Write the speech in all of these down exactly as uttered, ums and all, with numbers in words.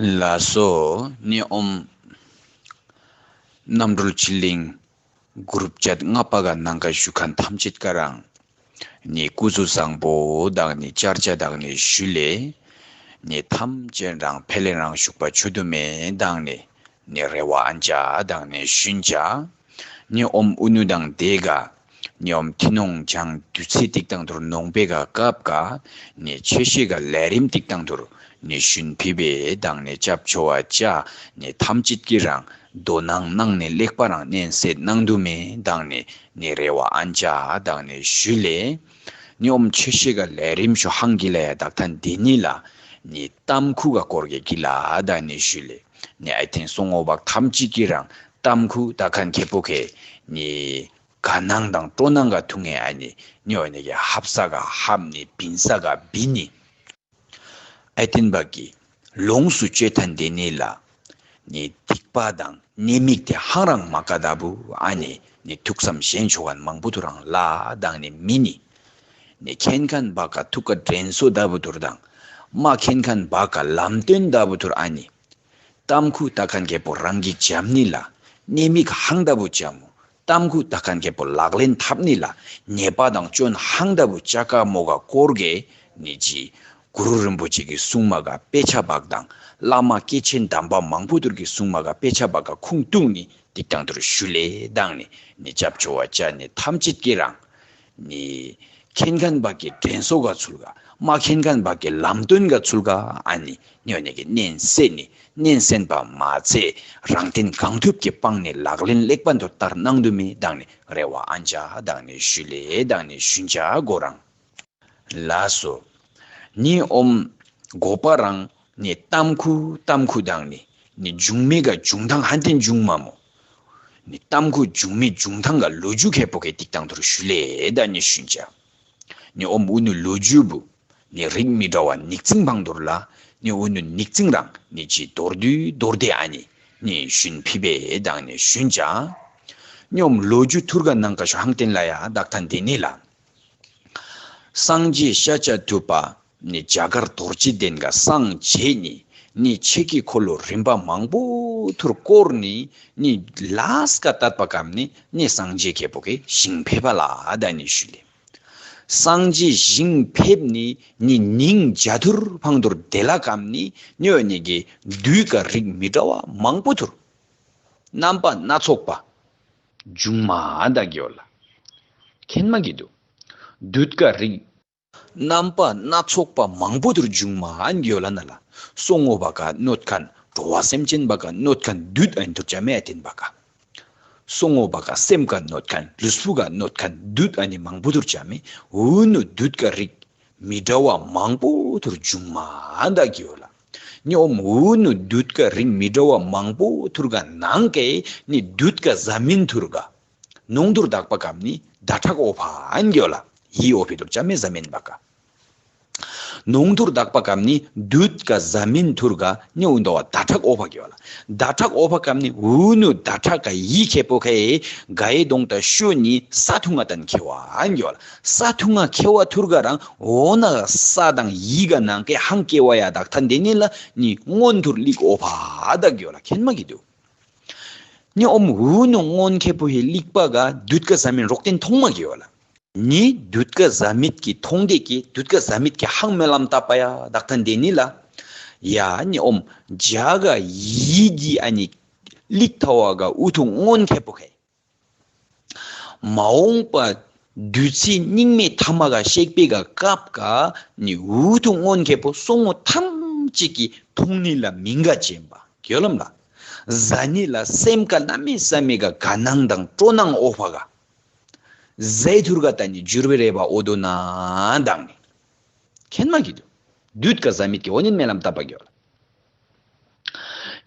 ལགས་སོ། ནི་ཨོམ་རྣམ་གྲོལ་ཆོས་གླིང་གུ་རུབ་ཅད་ལྔ་པ་ག་ནང་ག་བཞུགས་མཁན་ཐམས་ཅད་ཀ་རང་ནི་སྐུ་གཟུགས་བཟང་པོ་དང་ནི་བཅར་བཅར་དང་ནི་ཞུ་ལེ། ནི་ཐམས་ཅད་རང་ཕེ་ལེ་རང་བཞུགས་པ་ཆོ་དུ་མེ་དང་ནི་ནི་རེ་བ་ཨན་ཅ་དང་ནི་ཞུན་ཅ། ནི་ཨོམ་ཨུ་ནུ་དང་དེ་ག་ནི་ཨོམ་ཐི་ནོང་ཅང་དུས་ཚེ་ཏིག་ཏང་ཐུར་ནོང་པེ་ག་སྐབས་ག་ནི་ཆེ་ཤེ་ག་ལས་རིམ་ཏིག་ཏང་ཐུར་ནི་ཞུན་ཕི་བེ་དང་ནི་ཅབ་ཆོ་བ་ཅ། ནི་ཐམས་ཅད་ཀྱི་རང་དོ་སྣང་གནང་ནི་ལེགས་པ་རང་ནན་སེ་གནང་དུ་མེ་དང་ནི་ནི་རེ་བ་ཨན་ཅ་དང་ནི་ཞུ་ལེ། ནི་ཨོམ་ཆེ་ཤེ་ག་ལས་རིམ་ཤོ་ཧང་གི་ལ་ཡ་དག་ཐན་དེ་ནི་ལ་ནི་ཏམ་ཁུ་ག་སྐོར་གེ་གི་ལ་དང་ནི་ཞུ་ལེ། ནི་ཨའི་ཐེན་སོ་ངོ་བག་ཐམས་ཅད་ཀྱི་རང་ཏམ་ཁུ་དག་ཁན་ཁེ་པོ་ཁེ་ནི་ག་ནང་དང་སྤྲོ་ནང་ག་ཐུང་ངེ་ཨ་ནི་ནི་ཨོ་ནི་གི་ཧབ་ས་ག་ཧབ་ནི་བིན་ས་ག་བིན་ནི། ཨའི་ཐེན་བག་གི་ལོངས་སུ་སྤྱོད་ཐན་དེ་ནི་ལ་ནི་སྡིག་པ་དང་ནི་མིག་དེ་ཧང་རང་མ་ཀ་ད་བུ་ཨ་ནི་ནི་ཐུགས་བསམ་གཞན་ཆོ་གན་མང་པོ་ཐུ་རང་ལ་དང་ནི་མི་ནི། ནི་ཁེན་ཁན་བག་ག་ཐུག་ག་དྲན་སོ་ད་བུ་ཐུར་དང་མ་ཁེན་ཁན་བག་ག་ལམ་སྟོན་ད་བུ་ཐུར་ཨ་ནི། ཏམ་ཁུ་དག་ཁན་ཁེ་པོ་རང་གི་ཇམ་ནི་ལ་ནི་མིག་ཧང་ད་བུ་ཅ་མོ། ཏམ་ཁུ་དག་ཁན་ཁེ་པོ་ལག་ལེན་ཐབ་ནི་ལ་ཉེས་པ་དང་སྐྱོན་ཧང་ད་བུ་ཅ་ཀ་མོ་ག་སྐོར་གེ་ནི་ཇི་གུ་རུ་རིན་པོ་ཆེ་གི་གསུང་མ་ག་དཔེ་ཆ་བག་དང་བླ་མ་སྐྱེས་ཆེན་དམ་པ་མང་པོ་ཐུར་གི་གསུང་མ་ག་དཔེ་ཆ་བག་ག་ཁུངས་གཏུགས་ནི་ཏིག་ཏང་ཐུར་ཞུ་ལེ་དང་ནི་ནི་ཅབ་ཆོ་བ་ཅ་ནི་ཐམས་ཅད་ཀྱི་རང་ནི་ཁེན་ཁན་བག་གི་དྲན་སོ་ག་ཚུལ་ག་མ་ཁེན་ཁན་བག་གི་ལམ་སྟོན་ག་ཚུལ་ག་ཨ་ནི་ནི་ཨོ་ནི་གི་ནན་སེ་ནི་ནན་སེན་པ་མ་ཚེ་རང་བརྟེན་གང་ཐུབ་ཀྱི་སྤང་ནི་ལག་ལེན་ལེགས་པ་འདོད་ལྟར་གནང་དུ་མེ་དང་ནི་རེ་བ་ཨན་ཅ་དང་ནི་ཞུ་ལེ་དང་ནི་ཞུན་ཅ་གོ་རང་། ལགས་སོ། ནི་ཨོམ་གོ་པ་རང་ནི་ཏམ་ཁུ་ཏམ་ཁུ་དང་ནི་ནི་འབྱུང་མེ་ག་འབྱུང་ཐང་ཧན་ཏེན་འབྱུང་མ་མོ། ནི་ཏམ་ཁུ་འབྱུང་མེ་འབྱུང་ཐང་ག་ལོ་རྒྱུས་ཁེ་པོ་ཁེ་ཏིག་ཏང་ཐུར་ཞུ་ལེ་དང་ནི་ཞུན་ཅ། ནི་ཨོམ་ཨུ་ནུ་ལོ་རྒྱུས་བུ་ནི་རིགས་མི་འདྲ་བ་ནིག་ཙིང་བང་དུར་ལ་ནི་ཨུ་ནུ་ནིག་ཙིང་རང་ནི་ཇི་དོར་དུ་དོར་དེ་ཨ་ནི་ནི་ཞུན་ཕི་བེ་དང་ནི་ཞུན་ཅ། ནི་ཨོམ་ལོ་རྒྱུས་ཐུར་ག་ནང་ག་ཤོ་ཧང་ཏེན་ལ་ཡ་དག་ཐན་དེ་ནི་ལ། སངས་རྒྱས་ཤཱཀྱ་ཐུབ་པ་ནི་རྒྱ་གར་རྡོ་རྗེ་གདན་ག་སངས་རྒྱས་ནི་ནི་ཆེ་གི་འཁོར་ལོ་རིམ་པ་མང་པོ་ཐུར་བསྐོར་ནི་ནི་ལས་ཀ་ཏད་པ་ཀམ་ནི་ནི་སངས་རྒྱས་ཁེ་པོ་ཁེ་ཞིང་ཕེབས་པ་ལ་དང་ནི་ཞུ་ལེ། སངས་རྒྱས་ཞིང་ཕེབས་ནི་ནི་ཉིང་ཇ་ཐུར་ཕང་ཐུར་དེ་ལ་ཀམ་ནི་ནི་ཨོ་ནི་གི་དུད་ཀ་རིགས་མི་འདྲ་བ་མང་པོ་ཐུར་རྣམ་པ་སྣ་ཚོགས་པ་འབྱུང་མ་དག་གི་ཡོད་ལ། ཁེན་མ་གི་དུ་དུད་ཀ་རིགས་རྣམ་པ་སྣ་ཚོགས་པ་མང་པོ་ཐུར་འབྱུང་མ་ཨན་གི་ཡོད་ལ་ན་ལ། སོ་ངོ་བག་ག་གནོད་ཁན་འགྲོ་བ་སེམས་ཅན་བག་ག་གནོད་ཁན་དུད་ཨན་ཐུར་ཅ་མེ་ཨ་ཐེན་བག་ག། སོ་ངོ་བག་ག་སེམས་ག་གནོད་ཁན་ལུས་པོ་ག་གནོད་ཁན་དུད་ཨ་ནི་མང་པོ་ཐུར་ཅ་མེ། ཨུ་ནུ་དུད་ཀ་རིགས་མི་འདྲ་བ་མང་པོ་ཐུར་འབྱུང་མ་ཨན་དག་གི་ཡོད་ལ། ནི་ཨོམ་ཨུ་ནུ་དུད་ཀ་རིགས་མི་འདྲ་བ་མང་པོ་ཐུར་ག་ནང་གེ་ནི་དུད་ཀ་ཟ་མིན་ཐུར་ག་ནོང་ཐུར་དག་པ་ཀམ་ནི་ད་ཁྲག་ཨོ་ཕ་ཨན་གི་ཡོད་ལ། ཧི་ཨོ་ཕི་ཐུར་ཅ་མེ་ཟ་མིན་བག་ག། ནོང་ཐུར་དག་པ་ཀམ་ནི་དུད་ཀ་ཟ་མིན་ཐུར་ག་ནི་ཨུན་དོ་བ་ད་ཁྲག་ཨོ་ཕ་གི་ཡོད་ལ། ད་ཁྲག་ཨོ་ཕ་ཀམ་ནི་ཨུ་ནུ་ད་ཁྲག་ག་ཡི་ཁེ་པོ་ཁེ་ག་ཡི་དོང་ད་ཤུ་ནི་ས་ཐུང་ང་ཏན་ཁེ་བ་ཨན་གི་ཡོད་ལ། ས་ཐུང་ང་ཁེ་བ་ཐུར་ག་རང་ཨོ་ན་ས་དང་ཡི་ག་ནང་གེ་ཧང་ཀེ་བ་ཡ་དག་ཐན་དེ་ནི་ལ་ནི་སྔོན་ཐུར་ལིག་ཨོ་ཕ་དག་གི་ཡོད་ལ། ཁེན་མ་གི་དུ། ནི་ཨོམ་ཨུ་ནུ་སྔོན་ཁེ་པོ་ཧེ་ལིག་པ་ག་དུད་ཀ་ཟ་མིན་རོག་ཏེན་ཐོང་མ་གི་ཡོད་ལ། ནི་དུད་ཀ་ཟ་མིད་ཀྱི་ཐོང་དེ་ཀི་དུད་ཀ་ཟ་མིད་ཀྱི་ཧང་མེ་ལམ་ཏ་པ་ཡ་དག་ཐན་དེ་ནི་ལ། ཡ་ནི་ཨོམ་ཇ་ག་ཡི་གི་ཨ་ནི་ལིག་ཐ་བ་ག་ཨུ་ཐུ་སྔོན་ཁེ་པོ་ཁེ། མ་འོངས་པ་བདུད་རྩི་སྙིགས་མའི་ཐ་མ་ག་གཤེགས་པའི་ག་སྐབས་ག་ནི་ཨུ་ཐུ་སྔོན་ཁེ་པོ་སོ་ངོ་ཐམས་ཅད་ཀྱི་ཐོང་ནི་ལ་མིང་ག་ཅན་པ་གི་ལམ་ལ། ཟ་ནི་ལ་སེམས་ག་གནམ་མེད་ས་མེད་ག་ག་ནང་དང་སྤྲོ་ནང་ཨོ་ཕ་ག། ཟས་ཐུར་ག་ཏ་ནི་འཇུར་བེ་རེ་བ་ཨོ་དོ་ན་དང་ནི། ཁེན་མ་གི་དུ། དུད་ཀ་ཟ་མིད་ཀྱི་ཨོ་ནི་མེ་ལམ་ཏ་པ་གི་ལ།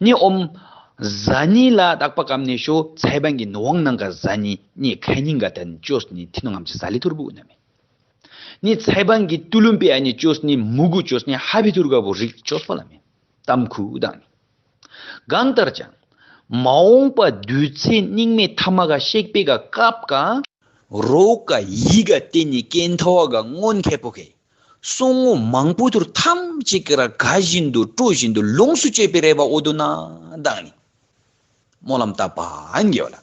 ནི་ཨོམ་ཟ་ནི་ལ་དག་པ་ཀམ་ནི་ཤོ་ཚའི་བང་གི་ནོ་ཝང་ནང་ག་ཟ་ནི་ནི་ཁ་ཉིང་ག་ཏན་ཅོས་ནི་ཐི་ནོ་ངམ་ཅི་ཟ་ལི་ཐུར་བུ་ན་མེ། ནི་ཚའི་བང་གི་ཏུ་ལུམ་པེ་ཨ་ནི་ཅོས་ནི་མུ་གུ་ཅོས་ནི་ཧ་བི་ཐུར་ག་བུ་རིག་ཅོས་པ་ལ་མེ། ཏམ་ཁུ་དང་ནི། གང་ལྟར་ཀྱང་མ་འོངས་པ་བདུད་རྩི་སྙིགས་མའི་ཐ་མ་ག་གཤེགས་པའི་ག་སྐབས་ག་རོག་ག་ཡི་ག་ཏེ་ནི་ཀེན་ཐ་བ་ག་སྔོན་ཁེ་པོ་ཁེ། སོ་ངོ་མང་པོ་ཐུར་ཐམས་ཅད་ཀྱིས་ར་དགའ་བཞིན་དུ་སྤྲོ་བཞིན་དུ་ལོངས་སུ་སྤྱོད་པའི་རེ་བ་འོ་དོ་ན་དང་ནི། སྨོན་ལམ་བཏབ་པ་ཨན་གི་ཝ་ལ།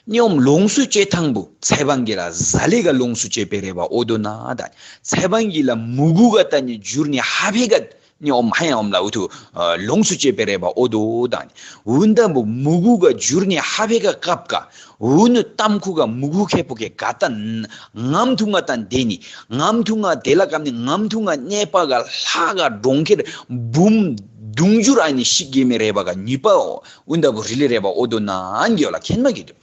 ནི་ཨོམ་ལོངས་སུ་སྤྱོད་ཐངས་བུ་ཚེ་བང་གི་ར་ཟ་ལེ་ག་ལོངས་སུ་སྤྱོད་པའི་རེ་བ་འོ་དོ་ན་དང་ནི། ཚེ་བང་གི་ལ་མུ་གུ་ག་ད་ནི་འགྱུར་ནི་ཧ་བེ་ག་ནི་ཨོམ་ཧ་ཡང་ཨོམ་ལ་འུ་ཐུ་ལོངས་སུ་སྤྱོད་པའི་རེ་བ་འོ་དོ་དང་ནི། འུན་ད་བུ་མུ་གུ་ག་འགྱུར་ནི་ཧ་བེ་ག་སྐབས་ག་འུ་ནུ་ཏམ་ཁུ་ག་མུ་གུ་ཁེ་པོ་ཁེ་ག་ད་ངམ་ཐུང་ང་ད་དེ་ནི། ངམ་ཐུང་ང་དེ་ལ་ཀམ་ནི་ངམ་ཐུང་ང་གནས་པ་ག་ལྷ་ག་གྲོང་ཁྱེར་འབུམ་དུང་འགྱུར་ཨ་ནི་ཤིག་གེ་མེ་རེ་བ་ག་ནི་པའོ། འུན་ད་བུ་རི་ལེ་རེ་བ་འོ་དོ་ན་ཨན་གི་ཝ་ལ་ཁེན་མ་གི་དུ།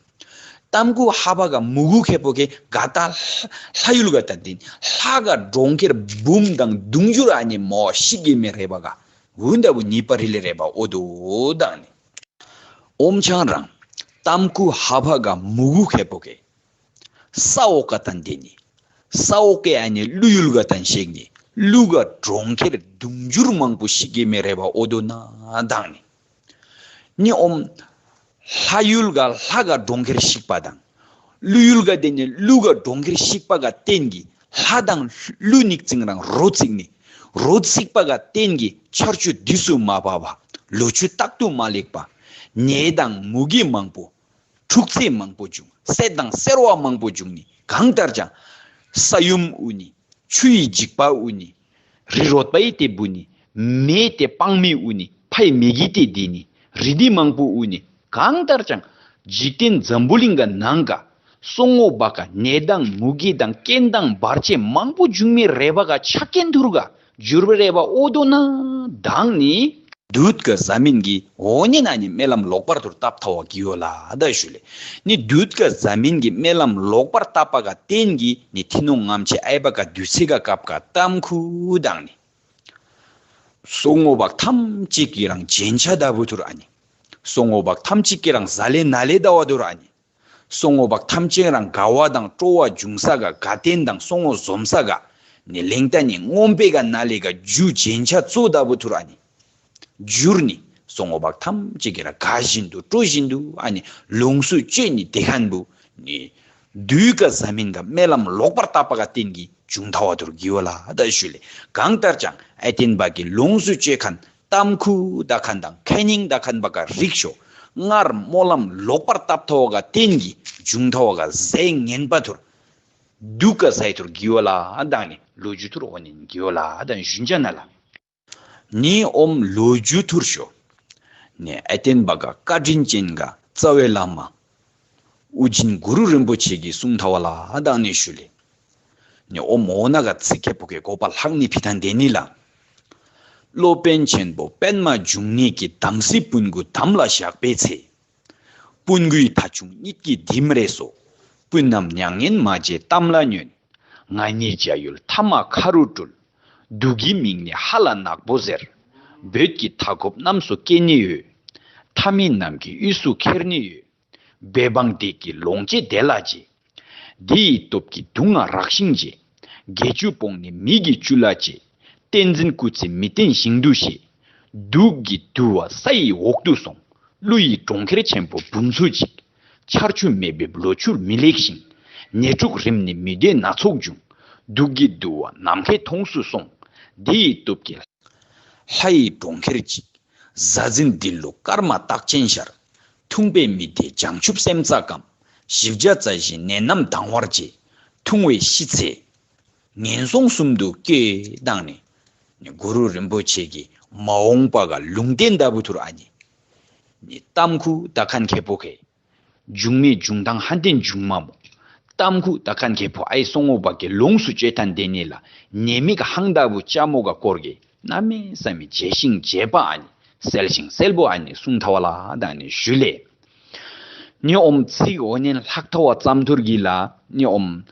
ཏམ་ཁུ་ཧ་བ་ག་མུ་གུ་ཁེ་པོ་ཁེ་ག་ད་ལྷ་ཡུལ་ག་ད་དེ་ནི་ལྷ་ག་གྲོང་ཁྱེར་འབུམ་དང་དུང་འགྱུར་ཨ་ནི་མོ་ཤིག་གེ་མེ་རེ་བ་ག་འུན་ད་བུ་ནི་པ་རི་ལེ་རེ་བ་འོ་དོ་དང་ནི། ཨོམ་ཆང་རང་ཏམ་ཁུ་ཧ་བ་ག་མུ་གུ་ཁེ་པོ་ཁེ་ས་འོག་ག་ད་དེ་ནི་ས་འོག་གི་ཨ་ནི་ཀླུ་ཡུལ་ག་ད་ཤིག་ནི་ཀླུ་ག་གྲོང་ཁྱེར་དུང་འགྱུར་མང་པོ་ཤིག་གེ་མེ་རེ་བ་འོ་དོ་ན་དང་ནི། ནི་ཨོམ་ལྷ་ཡུལ་ག་ལྷ་ག་གྲོང་ཁྱེར་ཤིག་པ་དང་ཀླུ་ཡུལ་ག་དེ་ནི་ཀླུ་ག་གྲོང་ཁྱེར་ཤིག་པ་ག་བརྟེན་གི་ལྷ་དང་ཀླུ་ཉིག་ཙིང་རང་རོ་ཙིག་ནི་རོ་ཙིག་པ་ག་བརྟེན་གི་ཆར་ཆུ་དུས་སུ་མ་བབས་པ་ལོ་ཕྱུགས་རྟག་ཏུ་མ་ལེགས་པ་ནད་དང་མུ་གེ་མང་པོ་འཁྲུག་རྩོད་མང་པོ་བྱུང་། སད་དང་སེར་བ་མང་པོ་བྱུང་ནི། གང་ལྟར་ཀྱང་ས་ཡོམ་འོང་ནི། ཆུ་ཡི་འཇིགས་པ་འོང་ནི། རི་རོད་པ་ཡི་ཏེ་འབུ་ནི། མེ་ཏེ་སྤང་མེ་འོང་ནི། ཕའི་མེ་གི་ཏེ་དི་ནི། རི་དི་མང་པོ་འོང་ནི། གང་ལྟར་ཀྱང་འཇིག་རྟེན་འཛམ་བུ་གླིང་ག་ནང་ག་སོ་ངོ་བ་ག་ནད་དང་མུ་གེ་དང་རྐྱེན་དང་བར་ཆད་མང་པོ་འབྱུང་མི་རེ་བ་ག་ཆ་རྐྱེན་ཐུར་ག་འགྱུར་བའི་རེ་བ་འོ་དོ་ན་དང་ནི། དུད་ཀ་ཟ་མིན་གྱི་འོ་ནི་ན་ནི་སྨོན་ལམ་ལོག་པར་ཐུར་བཏབ་ཐ་བ་གི་ཝ་ལ་ད་ཞུ་ལེ། ནི་དུད་ཀ་ཟ་མིན་གྱི་སྨོན་ལམ་ལོག་པར་བཏབ་པ་ག་བརྟེན་གི་ནི་ཐི་ནོང་ངམ་ཆེ་ཨའི་བ་ག་དུས་ཚེ་ག་སྐབས་ག་ཏམ་ཁུ་དང་ནི། སོ་ངོ་བ་ཐམས་ཅད་ཀྱི་རང་རྒྱན་ཆ་ད་བུ་ཐུར་ཨ་ནི། སོ་ངོ་བ་ཐམས་ཅད་ཀྱི་རང་ཟ་ལེ་ན་ལེ་ད་བ་ཐུར་ཨ་ནི། སོ་ངོ་བ་ཐམས་ཅད་རང་དགའ་བ་དང་སྤྲོ་བ་འབྱུང་ས་ག་དགའ་སྟོན་དང་སོ་ངོ་འཛོམས་ས་ག་ནི་ལེང་ཏ་ནི་རྔོན་པའི་ག་ན་ལེ་ག་རྒྱུ་རྒྱན་ཆ་གཙོ་ད་བུ་ཐུར་ཨ་ནི། འགྱུར་ནི་སོ་ངོ་བ་ཐམས་ཅད་ཀྱི་ར་དགའ་བཞིན་དུ་སྤྲོ་བཞིན་དུ་ཨ་ནི་ལོངས་སུ་སྤྱོད་ནི་དེ་ཁན་བུ་ནི་དུད་ཀ་ཟ་མིན་ག་སྨོན་ལམ་ལོག་པར་བཏབ་པ་ག་བརྟེན་གི་བྱུང་ཐ་བ་ཐུར་གི་ཝ་ལ་ད་ཞུ་ལེ། གང་ལྟར་ཀྱང་ཨའི་ཏེན་བ་གི་ལོངས་སུ་སྤྱོད་ཁན་ཏམ་ཁུ་ད་ཁན་དང་ཁེ་ཉིང་ད་ཁན་བ་ག་རིགས་ཤོ་སྔར་སྨོན་ལམ་ལོག་པར་བཏབ་ཐ་བ་ག་བརྟེན་གི་བྱུང་ཐ་བ་ག་ཟས་ངན་པ་ཐུར་དུད་ཀ་ཟ་ཡི་ཐུར་གི་ཝ་ལ་དང་ནི་ལོ་རྒྱུས་ཐུར་འོ་ནི་གི་ཝ་ལ་དང་ཞུན་ཅ་ན་ལ། ནི་ཨོམ་ལོ་རྒྱུས་ཐུར་ཤོ་ནི་ཨའི་ཏེན་བ་ག་བཀའ་དྲིན་ཅན་ག་རྩ་བའི་བླ་མ་ཨོ་རྒྱན་གུ་རུ་རིན་པོ་ཆེ་གི་གསུང་ཐ་བ་ལ་དང་ནི་ཞུ་ལེ། ནི་ཨོམ་འོ་ན་ག་ཚིག་ཁེ་པོ་ཁེ་གོ་པ་ལྷག་ནི་ཕི་ཐང་དེ་ནི་ལ། སློབ་དཔོན་ཆེན་པོ་པདྨ་འབྱུང་གནས་ཀྱིས་དམ་སྲི་སྤུན་དགུ་དམ་ལ་བཞག་པའི་ཚེ། སྤུན་དགུའི་ཐ་ཆུང་གཉིད་ཀྱིས་ལྡེམ་རེ་སོ། སྤུན་རྣམས་མྱ་ངན་མ་བྱེད་གཏམ་ལ་ཉོན། ང་ཉིད་འཇའ་ཡུལ་ཐ་མ་ཁ་རུ་སྤྲུལ། དུག་གི་མིང་ནི་ཧ་ལ་ནག་པོ་ཟེར། བོད་ཀྱི་མཐའ་འཁོབ་རྣམས་སུ་སྐྱེ་ནི་ཡོད། མཐའ་མི་རྣམས་ཀྱི་དབུས་སུ་ཁྱེར་ནི་ཡོད། བོད་འབངས་སྡེ་དགེ་ལོངས་སྤྱོད་དེ་ལ་བྱེད། དེ་ཡི་སྟོབས་ཀྱིས་དུག་ལྔ་རགས་ཤིང་བྱེད། དགེ་བཅུ་སྤོང་ནི་མི་གི་བཅུ་ལ་བྱེད། བསྟན་འཛིན་སྐུ་ཚེ་མི་བརྟན་ཞིང་དུ་ཞེས། དུག་གི་དུ་བ་ས་ཡི་འོག་ཏུ་སོང་། ཀླུ་ཡི་གྲོང་ཁྱེར་ཆེན་པོ་འབུམ་ཚོ་གཅིག། ཆར་ཆུ་མེ་འབེབས་ལོ་ཕྱུགས་མི་ལེགས་ཤིང་། ནད་དྲུག་རིམས་ནད་མི་བདེ་སྣ་ཚོགས་འབྱུང་། དུག་གི་དུ་བ་ནམ་མཁའི་མཐོངས་སུ་སོང་། དེ་ཡི་སྟོབས་ཀྱིས་ལྷ་ཡི་གྲོང་ཁྱེར་གཅིག། གཟའ་འཛིན་འདི་ལུ་སྐར་མ་རྟགས་ཅན་ཤར། འཐུངས་པས་མི་བདེ་བྱང་ཆུབ་སེམས་རྩ་སྐམ། བཞི་བརྒྱ་རྩ་བཞིའི་ནད་རྣམས་ལྡང་བར་བྱེད། འཐུང་བས་ཤི་ཚེ་ངན་སོང་གསུམ་དུ་སྐྱེ་དང་ནི། ནི་གུ་རུ་རིན་པོ་ཆེ་གི་མ་འོངས་པ་ག་ལུང་བསྟན་ད་བུ་ཐུར་ཨ་ནི། ནི་ཏམ་ཁུ་ད་ཁན་ཁེ་པོ་ཁེ། འབྱུང་མི་འབྱུང་ཐང་ཧན་ཏན་འབྱུང་མ་མོ། ཏམ་ཁུ་ད་ཁན་ཁེ་པོ་ཨའི་སོ་ངོ་བ་གི་ལོངས་སུ་སྤྱོད་ཐང་དེ་ནི་ལ་ནད་མེད་ཧང་ད་བུ་ཅ་མོ་ག་སྐོར་གི་གནམ་མེད་ས་མེད་བྱེ་ཤིང་བྱེ་བ་ཨ་ནི་སེལ་ཤིང་སེལ་བོ་ཨ་ནི་གསུང་ཐ་བ་ལ་དང་ནི་ཞུ་ལེ། ནི་ཨོམ་ཚིག་འོ་ནན་ལྷག་ཐ་བ་ཙམ་ཐུར་གི་ལ་ནི་ཨོམ་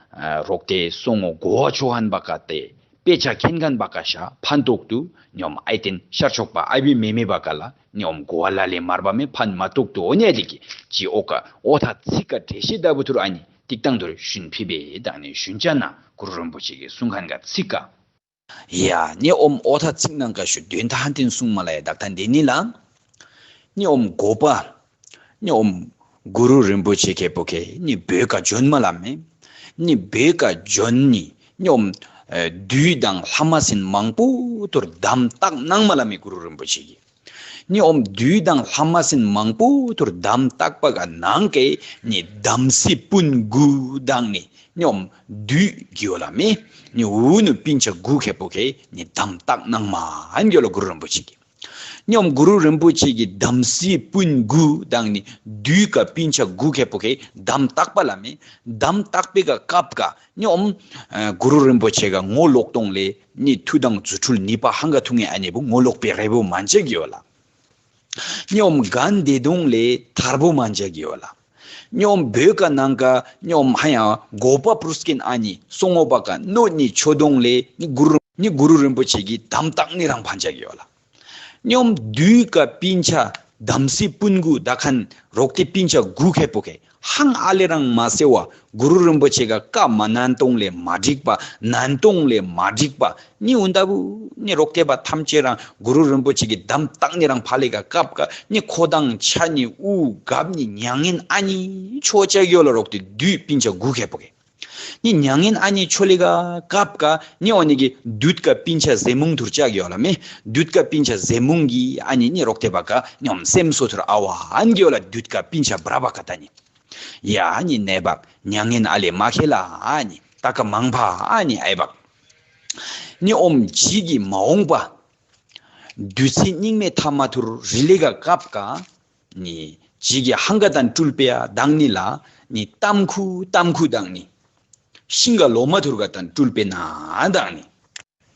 རོག་ཏེ་སོ་ངོ་གོ་བ་ཆོ་ཧན་བ་ག་ཏེ་དཔེ་ཆ་མཁྱེན་མཁན་བ་ཀ་ཤ་ཕན་ཐོགས་ཏུ་ནི་ཨོམ་ཨའི་ཏེན་ཤར་ཆོག་པ་ཨའི་བི་མེ་མེ་བ་ཀ་ལ་ནི་ཨོམ་གོ་བ་ལ་ལེ་མར་བ་མེ་ཕན་མ་ཐོགས་ཏུ་འོ་ནི་ཨ་ལི་གི་ཅི་ཨོ་ཀ་ཨོ་ཐ་ཚིག་ཀ་འགྲེལ་བཤད་ད་བུ་ཐུར་ཨ་ནི་ཏིག་ཏང་ཐུར་ཞུན་ཕི་བེ་དང་ནི་ཞུན་ཅ་ན་གུ་རུ་རིན་པོ་ཆེ་གི་གསུང་མཁན་ག་ཚིག་ཀ། ཡ་ནི་ཨོམ་ཨོ་ཐ་ཚིག་ནང་ཀ་ཞུ་དོན་ཐ་ཧན་ཏེན་གསུང་མ་ལ་ཡ་དག་ཐ་འདི་ནི་ལ། ནི་ཨོམ་གོ་པ། ནི་ཨོམ་གུ་རུ་རིན་པོ་ཆེ་ཁེ་པོ་ཁེ་ནི་བོད་ཀ་འབྱོན་མ་ལ་མེ། ནི་བོད་ཀ་འབྱོན་ནི་ནི་ཨོམ་ ཨེ་བདུད་དང་ལྷ་མ་སྲིན་མང་པོ་ཐུར་དམ་བཏགས་གནང་མ་ལ་མེ་གུ་རུ་རིན་པོ་ཆེ་གིས། ནི་ཨོམ་བདུད་དང་ལྷ་མ་སྲིན་མང་པོ་ཐུར་དམ་བཏགས་པ་ག་ནང་གེ་ནི་དམ་སྲི་སྤུན་དགུ་དང་ནི་ནི་ཨོམ་བདུད་གི་ཡོ་ལ་མེ་ནི་འུ་ནུ་སྤུན་ཆ་དགུ་ཁེ་པོ་ཁེ་ནི་དམ་བཏགས་གནང་མ་ཨན་གི་ཡོ་ལ་གུ་རུ་རིན་པོ་ཆེ་གིས། ནི་ཨོམ་གུ་རུ་རིན་པོ་ཆེ་གིས་དམ་སྲི་སྤུན་དགུ་དང་ནི་བདུད་ག་སྤུན་ཆ་དགུ་ཁེ་པོ་ཁེ་དམ་བཏགས་པ་ལ་མེ་དམ་བཏགས་པེ་ག་སྐབས་ག་ནི་ཨོམ་ཨེ་གུ་རུ་རིན་པོ་ཆེ་ག་ངོ་ལོག་དོང་ལེ་ནི་མཐུ་དང་རྫུ་འཕྲུལ་ནུས་པ་ཧང་ག་ཐུང་ངེ་ཨ་ནི་བུ་ངོ་ལོག་པེ་རེ་བོ་མན་ཆ་གི་ཡོ་ལ། ནི་ཨོམ་གན་དེ་དོང་ལེ་ཐར་བོ་མན་ཆ་གི་ཡོ་ལ། ནི་ཨོམ་བོད་ག་ནང་ག་ནི་ཨོམ་ཧ་ཡང་གོ་པ་པྲུས་ཀིན་ཨ་ནི་སོ་ངོ་བ་ག་ནོ་ནི་ཆོ་དོང་ལེ་ནི་གུ་རུ་ནི་གུ་རུ་རིན་པོ་ཆེ་གིས་དམ་བཏགས་ནི་རང་ཕན་ཆ་གི་ཡོ་ལ། ནི་ཨོམ་བདུད་ག་སྤུན་ཆ་དམ་སྲི་སྤུན་དགུ་དག་ཁན་རོག་ཏེ་སྤུན་ཆ་དགུ་ཁེ་པོ་ཁེ་ཧང་ཨ་ལེ་རང་མ་སེ་བ་གུ་རུ་རིན་པོ་ཆེ་ག་བཀའ་མ་ནན་དོང་ལེ་མ་འགྲིག་པ་ནན་དོང་ལེ་མ་འགྲིག་པ་ནི་འུན་ད་བུ་ནི་རོག་ཏེ་བ་ཐམས་ཅད་རང་གུ་རུ་རིན་པོ་ཆེ་གིས་དམ་བཏགས་ནི་རང་ཕ་ལེ་ག་སྐབས་ག་ནི་ཁོ་དང་ཆ་ནི་འུ་གབ་ནི་མྱ་ངན་ཨ་ནི་ཆོ་ཆ་གི་ཡོ་ལ་རོག་ཏེ་བདུད་སྤུན་ཆ་དགུ་ཁེ་པོ་ཁེ། ནི་མྱ་ངན་ཨ་ནི་ཆོ་ལེ་ག་སྐབས་ག་ནི་ཨོ་ནི་གི་བདུད་ག་སྤུན་ཆ་ཟེ་མུང་ཐུར་ཆ་གི་ཡོ་ལ་མེ། བདུད་ག་སྤུན་ཆ་ཟེ་མུང་གི་ཨ་ནི་ནི་རོག་ཏེ་བ་ག་ནི་ཨོམ་སེམས་སོ་ཐུར་ཨ་བ་ཨན་གི་ཡོ་ལ་བདུད་ག་སྤུན་ཆ་བྲ་བ་ག་ད་ནི། ཡ་ཨ་ནི་ནེ་བག་མྱ་ངན་ཨ་ལེ་མ་ཁེ་ལ་ཨ་ནི་ད་ག་མང་ཕ་ཨ་ནི་ཨའི་བག། ནི་ཨོམ་ཇི་གི་མ་འོང་པ་བདུད་རྩི་སྙིགས་མའི་ཐ་མ་ཐུར་རི་ལེ་ག་སྐབས་ག་ནི་ཇི་གི་ཧང་ག་དང་སྤྲུལ་པེ་ཡ་དང་ནི་ལ་ནི་ཏམ་ཁུ་ཏམ་ཁུ་དང་ནི་ཤིང་ག་ལོ་མ་ཐུར་ག་དང་སྤྲུལ་པེ་ན་དང་ནི་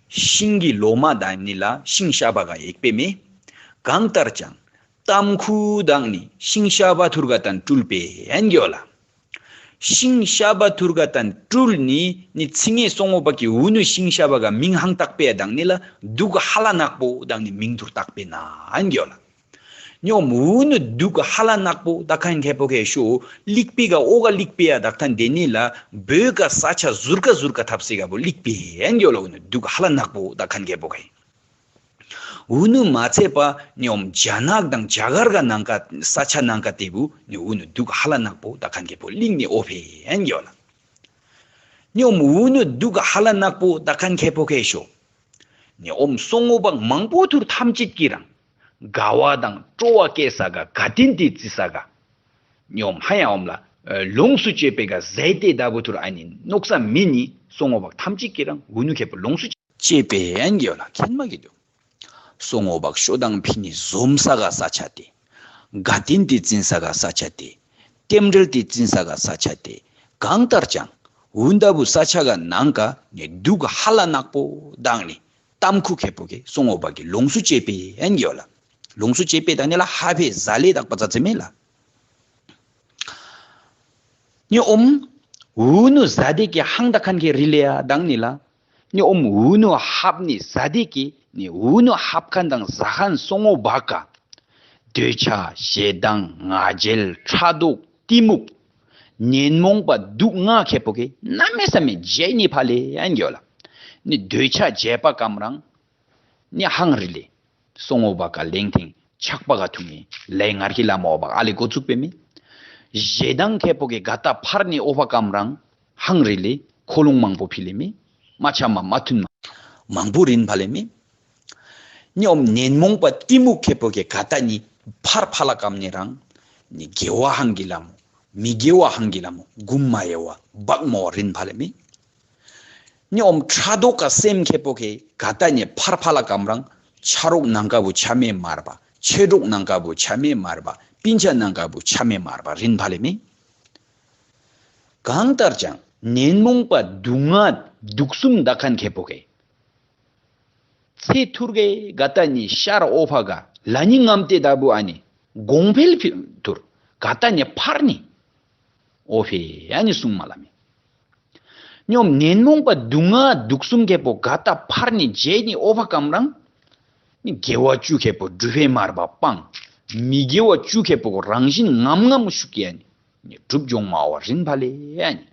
ཤིང་གི་ལོ་མ་དང་ནི་ལ་ཤིང་ཤ་བ་ག་ཡེག་པེ་མེ། གང་ལྟར་ཀྱང་ཏམ་ཁུ་དང་ནི་ཤིང་ཤ་བ་ཐུར་ག་དང་སྤྲུལ་པེ་ཨན་གི་ཡོ་ལ། ཤིང་ཤ་བ་ཐུར་ག་དང་སྤྲུལ་ནི་ནི་ཚིག་ངེ་སོ་ངོ་བ་གི་འུ་ནུ་ཤིང་ཤ་བ་ག་མིང་ཧང་བཏགས་པེ་ཡ་དང་ནི་ལ་བདུད་ག་ཧ་ལ་ནག་པོ་དང་ནི་མིང་ཐུར་བཏགས་པེ་ན་ཨན་གི་ཡོ་ལ། ནི་ཨོམ་འུ་ནུ་བདུད་ག་ཧ་ལ་ནག་པོ་དག་ཁན་ཁེ་པོ་ཁེ་ཤོ་ལིག་པི་ག་ཨོ་ག་ལིག་པི་ཡ་དག་ཐན་དེ་ནི་ལ་བོད་ག་ས་ཆ་ཟུར་ག་ཟུར་ག་ཐབས་སི་ག་བོ་ལིག་པི་ཨན་གི་ཡོ་ལ། འུ་ནུ་བདུད་ག་ཧ་ལ་ནག་པོ་དག་ཁན་ཁེ་པོ་ཁེ། འུ་ནུ་མ་ཚད་པ་ནི་ཨོམ་ཇ་ནག་དང་ཇ་གར་ག་ནང་ག་ས་ཆ་ནང་ག་ཏེ་བུ་ནི་འུ་ནུ་བདུད་ག་ཧ་ལ་ནག་པོ་དག་ཁན་ཁེ་པོ་ལིང་ནི་ཨོ་ཕེ་ཨན་གི་ཡོ་ལ། ནི་ཨོམ་འུ་ནུ་བདུད་ག་ཧ་ལ་ནག་པོ་དག་ཁན་ཁེ་པོ་ཁེ་ཤོ། ནི་ཨོམ་སོ་ངོ་བ་མང་པོ་ཐུར་ཐམས་ཅད་ཀྱི་རང་དགའ་བ་དང་སྤྲོ་བ་སྐྱེ་ས་ག་དགའ་སྟོན་ཏེ་རྩི་ས་ག། ནི་ཨོམ་ཧ་ཡང་ཨོམ་ལ་ལོངས་སུ་སྤྱོད་པེ་ག་ཟེ་ཏེ་ད་བུ་ཐུར་ཨ་ནི་ནོག་ས་མི་ནི་སོ་ངོ་བ་ཐམས་ཅད་ཀྱི་རང་འུ་ནུ་ཁེ་པོ་ལོངས་སུ་སྤྱོད་པེ་ཨན་གི་ཡོ་ལ་ཁེན་མ་གི་དུ། སོ་ངོ་བ་ཤོ་དང་ཕི་ནི་ཟོམ་ས་ག་ས་ཆ་ཏེ། དགའ་སྟོན་ཏེ་རྩིན་ས་ག་ས་ཆ་ཏེ། རྟེན་འབྲེལ་ཏེ་རྩིན་ས་ག་ས་ཆ་ཏེ། གང་ལྟར་ཀྱང་འུ་ད་བུ་ས་ཆ་ག་ནང་ག་ནི་བདུད་ག་ཧ་ལ་ནག་པོ་དང་ནི་ཏམ་ཁུ་ཁེ་པོ་ཁེ་སོ་ངོ་བ་གི་ལོངས་སུ་སྤྱོད་པེ་ཨན་གི་ཡོ་ལ། ལོངས་སུ་སྤྱོད་པེ་དང་ནི་ལ་ཧ་ཕེ་ཟ་ལེ་དག་པ་ཙ་ཙེ་མེ་ལ། ནི་ཨོམ་འུ་ནུ་ཟ་དེ་ཀེ་ཧང་དག་ཁན་ཁེ་རི་ལེ་ཡ་དང་ནི་ལ། ནི་ཨོམ་འུ་ནུ་ཧབ་ནི་ཟ་དེ་ཀེ་ནི་འུ་ནུ་ཧབ་ཁན་དང་ཟ་ཁན་སོ་ངོ་བ་ག་འདོད་ཆགས་ཞེ་སྡང་ང་རྒྱལ་ཕྲག་དོག་གཏི་མུག་ཉོན་མོངས་པ་བདུད་ལྔ་ཁེ་པོ་ཁེ་གནམ་མེད་ས་མེད་བརྗེད་ནི་ཕ་ལེ་ཨན་གི་ཡོ་ལ། ནི་འདོད་ཆགས་བརྗེད་པ་ཀམ་རང་ནི་ཧང་རི་ལེ། སོ་ངོ་བ་ག་ལེང་ཐེང་ཆགས་པ་ག་ཐུང་ངེ་ལེ་ངར་གི་ལ་མོ་བ་ཨ་ལེ་གོ་ཚུགས་པེ་མེ། ཞེ་སྡང་ཁེ་པོ་ཁེ་ག་ད་ཕར་ནི་ཨོ་བ་ཀམ་རང་ཧང་རི་ལེ་ཁོ་ལོང་མང་པོ་ཕི་ལེ་མེ། མ་ཆ་མ་མ་ཐུན་མ་མང་པོ་རིན་ཕ་ལེ་མེ། ནི་ཨོམ་ཉོན་མོངས་པ་གཏི་མུག་ཁེ་པོ་ཁེ་ག་ད་ནི་ཕར་ཕ་ལ་ཀམ་ནི་རང་ནི་དགེ་བ་ཧང་གི་ལ་མོ་མི་དགེ་བ་ཧང་གི་ལ་མོ་གུམ་མ་ཡེ་བ་བག་མོ་རིན་ཕ་ལེ་མེ། ནི་ཨོམ་ཕྲག་དོག་ག་སེམས་ཁེ་པོ་ཁེ་ག་ད་ནི་ཕར་ཕ་ལ་ཀམ་རང་ཆ་རོགས་ནང་ག་བུ་ཆ་མེ་མར་བ་ཆེ་རོགས་ནང་ག་བུ་ཆ་མེ་མར་བ་སྤུན་ཆ་ནང་ག་བུ་ཆ་མེ་མར་བ་རིན་ཕ་ལེ་མེ། གང་ལྟར་ཀྱང་ཉོན་མོངས་པ་དུག་ལྔ་དུག་གསུམ་དག་ཁན་ཁེ་པོ་ཁེ་ཚེ་ཐུར་གེ་ག་ད་ནི་ཤར་ཨོ་ཕ་ག་ལ་ནི་ངམ་ཏེ་ད་བུ་ཨ་ནི་གོང་འཕེལ་ཕི་ཐུར་ག་ད་ནི་ཕར་ནི་ཨོ་ཕེ་ཨ་ནི་གསུང་མ་ལ་མེ། ཉོམ་ཉོན་མོངས་པ་དུག་ལྔ་དུག་གསུམ་ཁེ་པོ་ག་ད་ཕར་ནི་བརྗེད་ནི་ཨོ་བ་ཀམ་རང་ནི་དགེ་བ་བཅུ་ཁེ་པོ་སྒྲུབ་པེ་མར་བ་སྤང་། མི་དགེ་བ་བཅུ་ཁེ་པོ་རང་བཞིན་ངམ་ངམ་ཤུགས་ཀྱིས་ཨ་ནི་ནི་གྲུབ་འབྱུང་མ་བ་རིན་ཕ་ལེ་ཨ་ནི།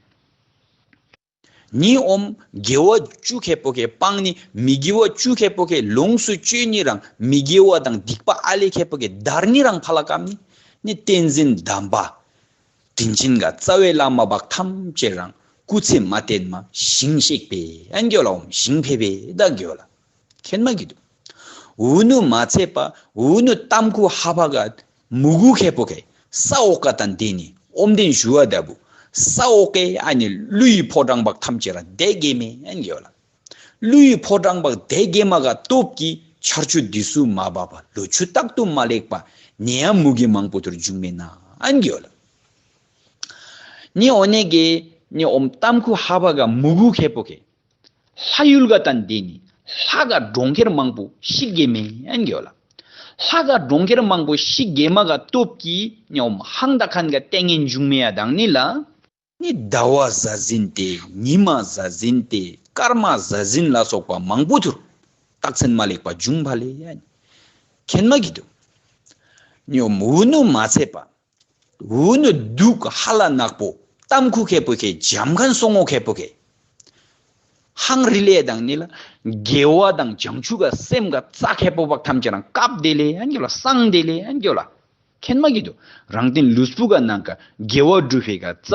ནི་ཨོམ་དགེ་བ་བཅུ་ཁེ་པོ་ཁེ་སྤང་ནི་མི་དགེ་བ་བཅུ་ཁེ་པོ་ཁེ་ལོངས་སུ་སྤྱོད་ནི་རང་མི་དགེ་བ་དང་སྡིག་པ་ཨ་ལེ་ཁེ་པོ་ཁེ་བདར་ནི་རང་ཕ་ལ་ཀམ་ནི་ནི་བསྟན་འཛིན་དམ་པ་དྲིན་ཆེན་ག་རྩ་བའི་བླ་མ་བག་ཐམས་ཅད་རང་ སྐུ་ཚེ་མ་བརྟན་མ་ཞིང་གཤེགས་པས་ཨན་གི་ཝ་ལ། ཨོམ་ཞིང་ཕེབས་པས་ད་གི་ཝ་ལ། མཁྱེན་མ་གི་འདུག། ཨུ་ནུ་མ་ཚད་པ་ཨུ་ནུ་ཏམ་ཁུ་ཧ་པ་ག་མུ་གུ་ཁེ་པོ་ཁེ་ས་འོག་ག་ཏན་ཏེ་ནི་ཨོམ་དེན་ཞུ་བ་ད་བུ་ས་འོག་གེ་ཨ་ནི་ཀླུའི་ཕོ་བྲང་བག་ཐམས་ཅད་ར་དེ་གེ་མེ་ཨན་གི་ཝ་ལ། ཀླུའི་ཕོ་བྲང་བག་དེ་གེ་མ་ག་སྟོབས་ཀྱིས་ཆར་ཆུ་དུས་སུ་མ་བབ་པ་ལོ་ཆུ་རྟག་ཏུ་མ་ལེགས་པ་ནད་ཡམས་མུ་གེ་མང་པོ་ཐུར་འབྱུང་མེ་ན་ཨན་གི་ཝ་ལ། ནི་ཨོ་ནེ་གེ་ནི་ཨོམ་ཏམ་ཁུ་ཧ་པ་ག་མུ་གུ་ཁེ་པོ་ཁེ་ལྷ་ཡུལ་ག་ཏན་ཏེ་ནི་ལྷ་ག་གྲོང་ཁྱེར་མང་པོ་ཤིག་གེ་མེ་ཨན་གི་ཝ་ལ། ལྷ་ག་གྲོང་ཁྱེར་མང་པོ་ཤིག་གེ་མ་ག་སྟོབས་ཀྱིས་ནི་ཨོམ་ཧང་ད་ཁན་ག་ཏེ་ངན་འབྱུང་མེ་ཡ་དང་ནི་ལ། ནི་ཟླ་བ་གཟའ་འཛིན་ཏེ་ཉི་མ་གཟའ་འཛིན་ཏེ་སྐར་མ་གཟའ་འཛིན་ལ་སོགས་པ་མང་པོ་ཐུར་རྟགས་མཚན་མ་ལེགས་པ་འབྱུང་བ་ལེ་ཡ་ནི་མཁྱེན་མ་གི་འདུག། ནི་ཨོམ་ཨུ་ནུ་མ་ཚད་པ་ཨུ་ནུ་དུག་ཧ་ལ་ནག་པོ་ཏམ་ཁུ་ཁེ་པོ་ཁེ་འཇམ་ཁན་སོང་ངོ་ཁེ་པོ་ཁེ་ཧང་རི་ལེ་དང་ནི་ལ་དགེ་བ་དང་བྱང་ཆུབ་ག་སེམས་ག་རྩ་ཁེ་པོ་བག་ཐམས་ཅད་རང་བཀབ་དེ་ལེ་ཨན་གི་ཝ་ལ། སངས་དེ་ལེ་ཨན་གི་ཝ་ལ། མཁྱེན་མ་གི་འདུག། རང་དེན་ལུས་པོ་ག་ནང་ག་དགེ་བ་སྒྲུབ་པེ་ག་རྩ་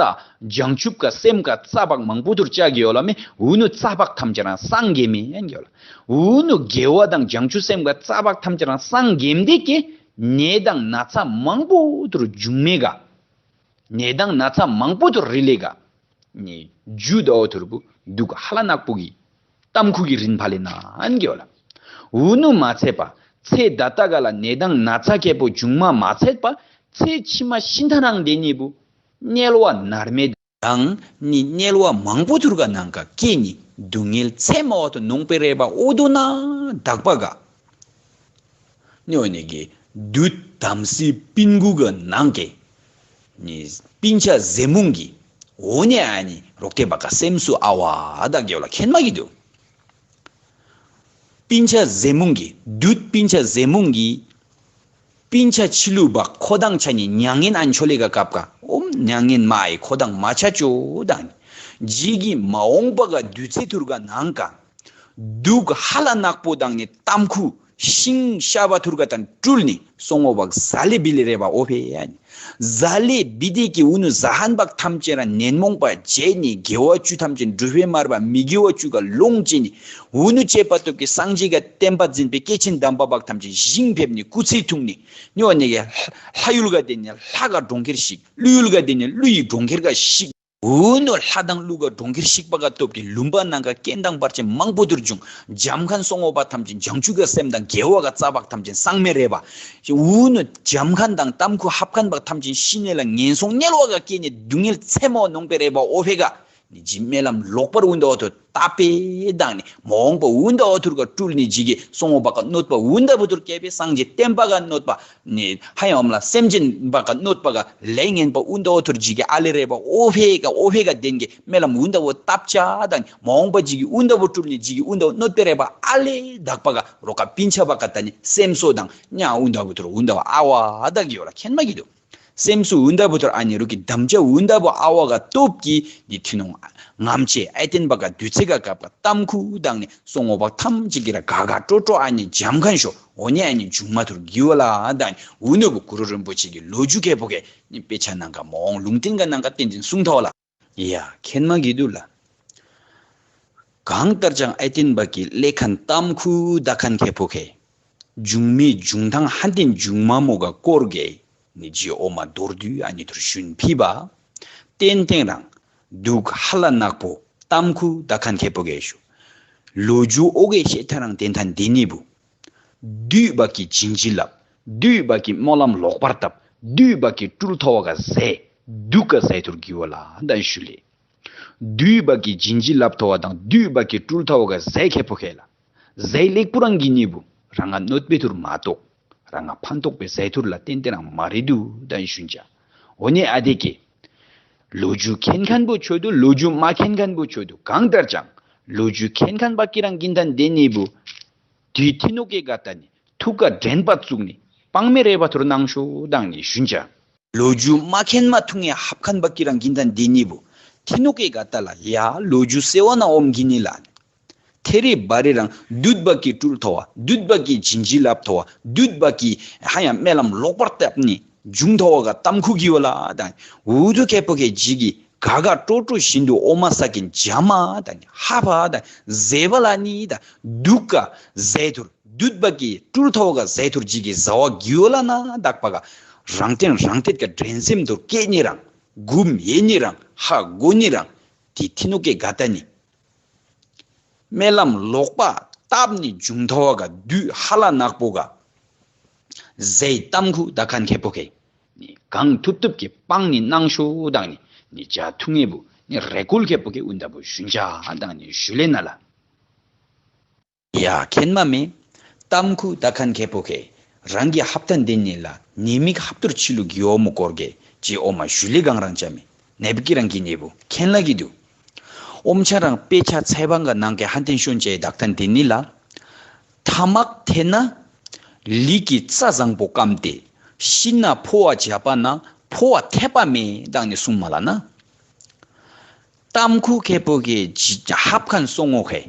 བྱང་ཆུབ་ག་སེམས་ག་རྩ་བག་མང་པོ་ཐུར་ཅ་གི་ཝ་ལ་མེ། ཨུ་ནུ་རྩ་བག་ཐམས་ཅད་རང་སངས་གེ་མེ་ཨན་གི་ཝ་ལ། ཨུ་ནུ་དགེ་བ་དང་བྱང་ཆུབ་སེམས་ག་རྩ་བག་ཐམས་ཅད་རང་སངས་གེམ་དེ་ཀེ་ནད་དང་ན་ཚ་མང་པོ་ཐུར་འབྱུང་མེ་ག། ནད་དང་ན་ཚ་མང་པོ་ཐུར་རི་ལེ་ག། ནི་ཇུ་དོ་ཐུར་བུ་དུག་ཧ་ལ་ནག་པོ་གི་ཏམ་ཁུ་གི་རིན་ཕ་ལེ་ན་ཨན་གི་ཝ་ལ། ཨུ་ནུ་མ་ཚད་པ་ཚེ་ད་ལྟ་ག་ལ་ནད་དང་ན་ཚ་ཁེ་པོ་འབྱུང་མ་མ་ཚད་པ་ཚེ་ཕྱི་མ་ཤིན་ཐ་རང་དེ་ནི་བུ་དམྱལ་བ་མནར་མེད་དང་ནི་དམྱལ་བ་མང་པོ་ཐུར་ག་ནང་ག་སྐྱེ་ནི་སྡུག་བསྔལ་ཚད་མ་བ་ཐུར་ནོང་པེ་རེ་བ་ཨོ་དོ་ན་དག་པ་ག། ནི་ཨོ་ནེ་གེ་དུད་དམ་སྲི་སྤུན་དགུ་ག་ནང་གེ་ནི་སྤུན་ཆ་ཟེ་མུང་གི་ཨོ་ནེ་ཨ་ནི་རོག་ཏེ་བག་ག་སེམས་སུ་ཨ་ཝ་ད་གི་ཝ་ལ། མཁྱེན་མ་གི་འདུག། སྤུན་ཆ་ཟེ་མུང་གི་དུད་སྤུན་ཆ་ཟེ་མུང་གི་སྤུན་ཆ་ཕྱི་ལུ་བག་ཁོ་དང་ཆ་ནི་མྱ་ངན་ཨན་ཆོ་ལེ་ག་བཀབ་ག། ཨོམ་མྱ་ངན་མ་ཨའི་ཁོ་དང་མ་ཆ་ཅོ་དང་ནི་ཇི་གི་མ་འོངས་པ་ག་དུས་ཚེ་ཐུར་ག་ནང་ག་དུག་ཧ་ལ་ནག་པོ་དང་ནི་ཏམ་ཁུ་ཤིང་ཤ་བ་ཐུར་ག་ཏན་སྤྲུལ་ནི་སོང་ངོ་བག་ཟ་ལེ་བི་ལེ་རེ་བ་ཨོ་ཕེ་ཡ་ནི། ཟ་ལེ་བི་དེ་ཀེ་ཨུ་ནུ་ཟ་ཧན་བག་ཐམས་ཅད་ར་ནན་མོང་པ་བྱེད་ནི་དགེ་བ་བཅུ་ཐམས་ཅད་སྒྲུབ་པེ་མར་བ་མི་དགེ་བ་བཅུ་ག་ལོངས་སྤྱད་ནི་ཨུ་ནུ་བྱེད་པ་ཐུག་གི་སངས་རྒྱས་ག་བསྟན་པ་འཛིན་པའི་སྐྱེས་ཆེན་དམ་པ་བག་ཐམས་ཅད་ཞིང་ཕེབས་ནི་སྐུ་ཚེ་ཐུང་ནི་ནི་ཨོ་ནེ་གེ་ལྷ་ཡུལ་ག་དེ་ནི་ལྷ་ག་གྲོང་ཁྱེར་ཤིག། ཀླུ་ཡུལ་ག་དེ་ནི་ཀླུ་ཡི་གྲོང་ཁྱེར་ག་ཤིག། ཨུ་ནུ་ལྷ་དང་ཀླུ་ག་གྲོང་ཁྱེར་ཤིག་པ་ག་སྟོབས་ཀྱིས་ལུང་པ་ནང་ག་རྐྱེན་དང་བར་ཆད་མང་པོ་ཐུར་འབྱུང་། འཇམ་ཁན་སོང་ངོ་བ་ཐམས་ཅད་བྱང་ཆུབ་ཀྱི་སེམས་དང་དགེ་བ་ག་རྩ་བག་ཐམས་ཅད་སངས་མེ་རེ་བ། ཨུ་ནུ་འཇམ་ཁན་དང་ཏམ་ཁུ་ཧབ་ཁན་བག་ཐམས་ཅད་ཤི་ནི་ལ་ངན་སོང་དམྱལ་བ་ག་སྐྱེ་ནི་སྡུག་བསྔལ་ཚད་མ་བ་ནོང་པེ་རེ་བ་ཨོ་ཕེ་ག། ནི་ཇི་སྨོན་ལམ་ལོག་པར་འུན་ཏ་བ་ཐུར་བཏབ་པེ་དང་ནི་མ་འོངས་པ་འུན་ཏ་བ་ཐུར་ག་སྤྲུལ་ནི་ཇི་གི་སོང་ངོ་བ་ག་གནོད་པ་འུན་ཏ་བ་ཐུར་བཀལ་བེ་སངས་རྒྱས་བསྟན་པ་ག་གནོད་པ། ནི་ཧ་ཡང་ལ་སེམས་ཅན་བ་ག་གནོད་པ་ག་ལས་ངན་པ་འུན་ཏ་བ་ཐུར་ཇི་གི་ཨ་ལེ་རེ་བ་ཨོ་ཕེ་ག་ཨོ་ཕེ་ག་དེན་གི་སྨོན་ལམ་འུན་ཏ་བ་བཏབ་ཅ་དང་མ་འོངས་པ་ཇི་གི་འུན་ཏ་བ་སྤྲུལ་ནི་ཇི་གི་འུན་ཏ་བ་གནོད་པེ་རེ་བ་ཨ་ལེ་དག་པ་ག་རོ་ཀ་སྤུན་ཆ་བ་ག་ད་ནི་སེམས་སོ་དང་ཉ་འུན་ཏ་བ་ཐུར་འུན་ཏ་བ་ཨ་བ་དག་ཡོ་ལ་མཁྱེན་མ་གི་འདུག། སེམས་སུ་འུན་ཏ་བ་ཐུར་ཨ་ནི་རུ་གི་དམ་བཅའ་འུན་ཏ་བ་ཨ་བ་ག་སྟོབས་ཀྱིས་ནི་ཐུན་མོང་ངམ་ཆེ་ཨའི་ཏེན་བ་ག་དུས་ཚེ་ག་སྐབས་ག་ཏམ་ཁུ་དང་ནི་སོང་ངོ་བ་ཐམས་ཅད་ཀྱི་ར་ག་ག་ཀྲོ་ཀྲོ་ཨ་ནི་འཇམ་ཁན་ཤོ་འོ་ནི་ཨ་ནི་འབྱུང་མ་ཐུར་གི་ཝ་ལ་དང་ནི་འུ་ནུ་བུ་གུ་རུ་རིན་པོ་ཆེ་གི་ལོ་རྒྱུས་ཁེ་པོ་ཁེ་ནི་དཔེ་ཆ་ནང་ག་མ་འོངས་ལུང་བསྟན་ག་ནང་ག་བསྟན་ཏེ་གསུངས་ཐོག་ལ། ཡ་མཁྱེན་མ་གི་འདུག་ལ། གང་ལྟར་ཀྱང་ཨའི་ཏེན་བ་གི་ལས་ཁན་ཏམ་ཁུ་ད་ཁན་ཁེ་པོ་ཁེ་འབྱུང་མི་འབྱུང་ཐང་ཧན་ཏེན་འབྱུང་མ་མོ་ག་སྐོར་གེ་ནི་ཇི་འོ་མ་མདོར་བསྡུས་ཨ་ནི་ཐུར་ཞུན་ཕི་བ། ཏེན་ཏེན་རང་དུག་ཧ་ལ་ནག་པོ་ཏམ་ཁུ་ད་ཁན་ཁེ་པོ་གེ་ཤུ། ལོ་རྒྱུས་ཨོ་གེ་ཤེ་ཐ་རང་ཏེན་ཐན་དེ་ནི་བུ། དུད་བ་གི་བྱིན་གྱིས་བརླབས། དུད་བ་གི་སྨོན་ལམ་ལོག་པར་བཏབ། དུད་བ་གི་སྤྲུལ་ཐོ་བ་ག་ཟེ་དུག་ག་ཟེ་ཐུར་གི་ཝ་ལ་དང་ཞུ་ལེ། དུད་བ་གི་བྱིན་གྱིས་བརླབས་ཐོ་བ་དང་དུད་བ་གི་སྤྲུལ་ཐོ་བ་ག་ཟེ་ཁེ་པོ་ཁེ་ལ། ཟེ་ལེགས་པོ་རང་གི་ནི་བུ། རང་ང་གནོད་པེ་ཐུར་མ་ཏོག། རང་ང་ཕན་ཐོགས་པེ་ཟེ་ཐུར་ལ་ཏེན་ཏེན་རང་མ་རེ་དུག་དང་ཞུན་ཅ། འོ་ནི་ཨ་དེ་ཀེ། ལོ་རྒྱུས་མཁྱེན་ཁན་བུ་ཆོ་དུ་ལོ་རྒྱུས་མ་མཁྱེན་ཁན་བུ་ཆོ་དུ་གང་ལྟར་ཀྱང་ལོ་རྒྱུས་མཁྱེན་ཁན་བ་གི་རང་གིན་ཐན་དེ་ནི་བུ། དུས་ཐི་ནོ་ཀེ་ག་ད་ནི་ཐུག་ག་དྲན་པ་བཙུགས་ནི་སྤང་མེ་རེ་བ་ཐུར་ནང་ཤོ་དང་ནི་ཞུན་ཅ། ལོ་རྒྱུས་མ་མཁྱེན་མ་ཐུང་ངེ་ཧབ་ཁན་བ་གི་རང་གིན་ཐན་དེ་ནི་བུ། ཐི་ནོ་ཀེ་ག་ད་ལ་ཡ་ལོ་རྒྱུས་སེ་བ་ན་ཨོམ་གི་ནི་ལ་ནི། ཐེ་རི་བ་རི་རང་དུད་བ་གི་སྤྲུལ་ཐོ་བ་དུད་བ་གི་བྱིན་གྱིས་བརླབས་ཐོ་བ་དུད་བ་གི་ཧ་ཡང་སྨོན་ལམ་ལོག་པར་བཏབ་ནི་འབྱུང་ཐོ་བ་ག་ཏམ་ཁུ་གི་ཝ་ལ་དང་འུ་ཐུ་ཁེ་པོ་ཁེ་ཇི་གི་ ག་ག་ཀྲོ་ཀྲོ་བཞིན་དུ་ཨོ་མ་ས་ཀིན་འཇམ་མ་དང་ནི་ཧ་བ་དང་ཟེ་བ་ལ་ནི་དང་དུག་ག་ཟེ་ཐུར་དུད་པ་གི་སྤྲུལ་ཐོ་ག་ཟེ་ཐུར་ཇི་གི་ཟ་བ་གི་ཡོ་ལ་ན་དག་པ་ག་རང་བརྟེན་རང་བརྟེན་ག་འགྲན་སེམས་ཐུར་སྐྱེ་ནི་རང་གུམ་ཡེ་ནི་རང་ཧ་གོ་ནི་རང་དེ་ཐི་ནོ་ཀེ་ག་ཏ་ནི། སྨོན་ལམ་ལོག་པ་བཏབ་ནི་འབྱུང་ཐོ་བ་ག་དུས་ཧ་ལ་ནག་པོ་ག་ཟེ་ཏམ་ཁུ་དག་ཁན་ཁེ་པོ་ཁེ་ནི་གང་ཐུབ་ཐུབ་ཀྱི་སྤང་ནི་གནང་ཤོ་དང་ནི་ནི་ཇ་ཐུང་ངེ་བུ་ནི་རེ་ཀུལ་ཁེ་པོ་ཁེ་ཨུན་ད་བུ་ཞུན་ཇ་དང་ནི་ཞུ་ལེ་ན་ལ། ཡ་མཁྱེན་མ་མེ། ཏམ་ཁུ་དག་ཁན་ཁེ་པོ་ཁེ་རང་གི་ཧབ་ཐན་དེ་ནི་ལ་ཉེས་དམིགས་ཧབ་ཐུར་ཆི་ལུ་གི་ཡོ་མོ་སྐོར་གེ་ཅི་ཨོ་མ་ཞུ་ལེ་གང་རང་ཅ་མེ་ནེ་བུ་ཀི་རང་གི་ནེ་བུ་མཁྱེན་ལ་གི་དུ། ཨོམ་ཆ་རང་དཔེ་ཆ་ཚེ་བང་ག་ནང་གི་ཧན་ཏེན་ཤོན་ཅེ་དག་ཐན་དེ་ནི་ལ། ཐ་མག་ཐེ་ན་ལི་གི་རྩ་བཟང་པོ་སྐམ་སྟེ་ཤི་ན་ཕོ་བ་བྱ་པ་ན་ཕོ་བ་ཐེ་པ་མེ་དང་ནི་གསུང་མ་ལ་ན། ཏམ་ཁུ་ཁེ་པོ་གེ་ཇི་ཧབ་ཁན་སོང་ངོ་ཁེ།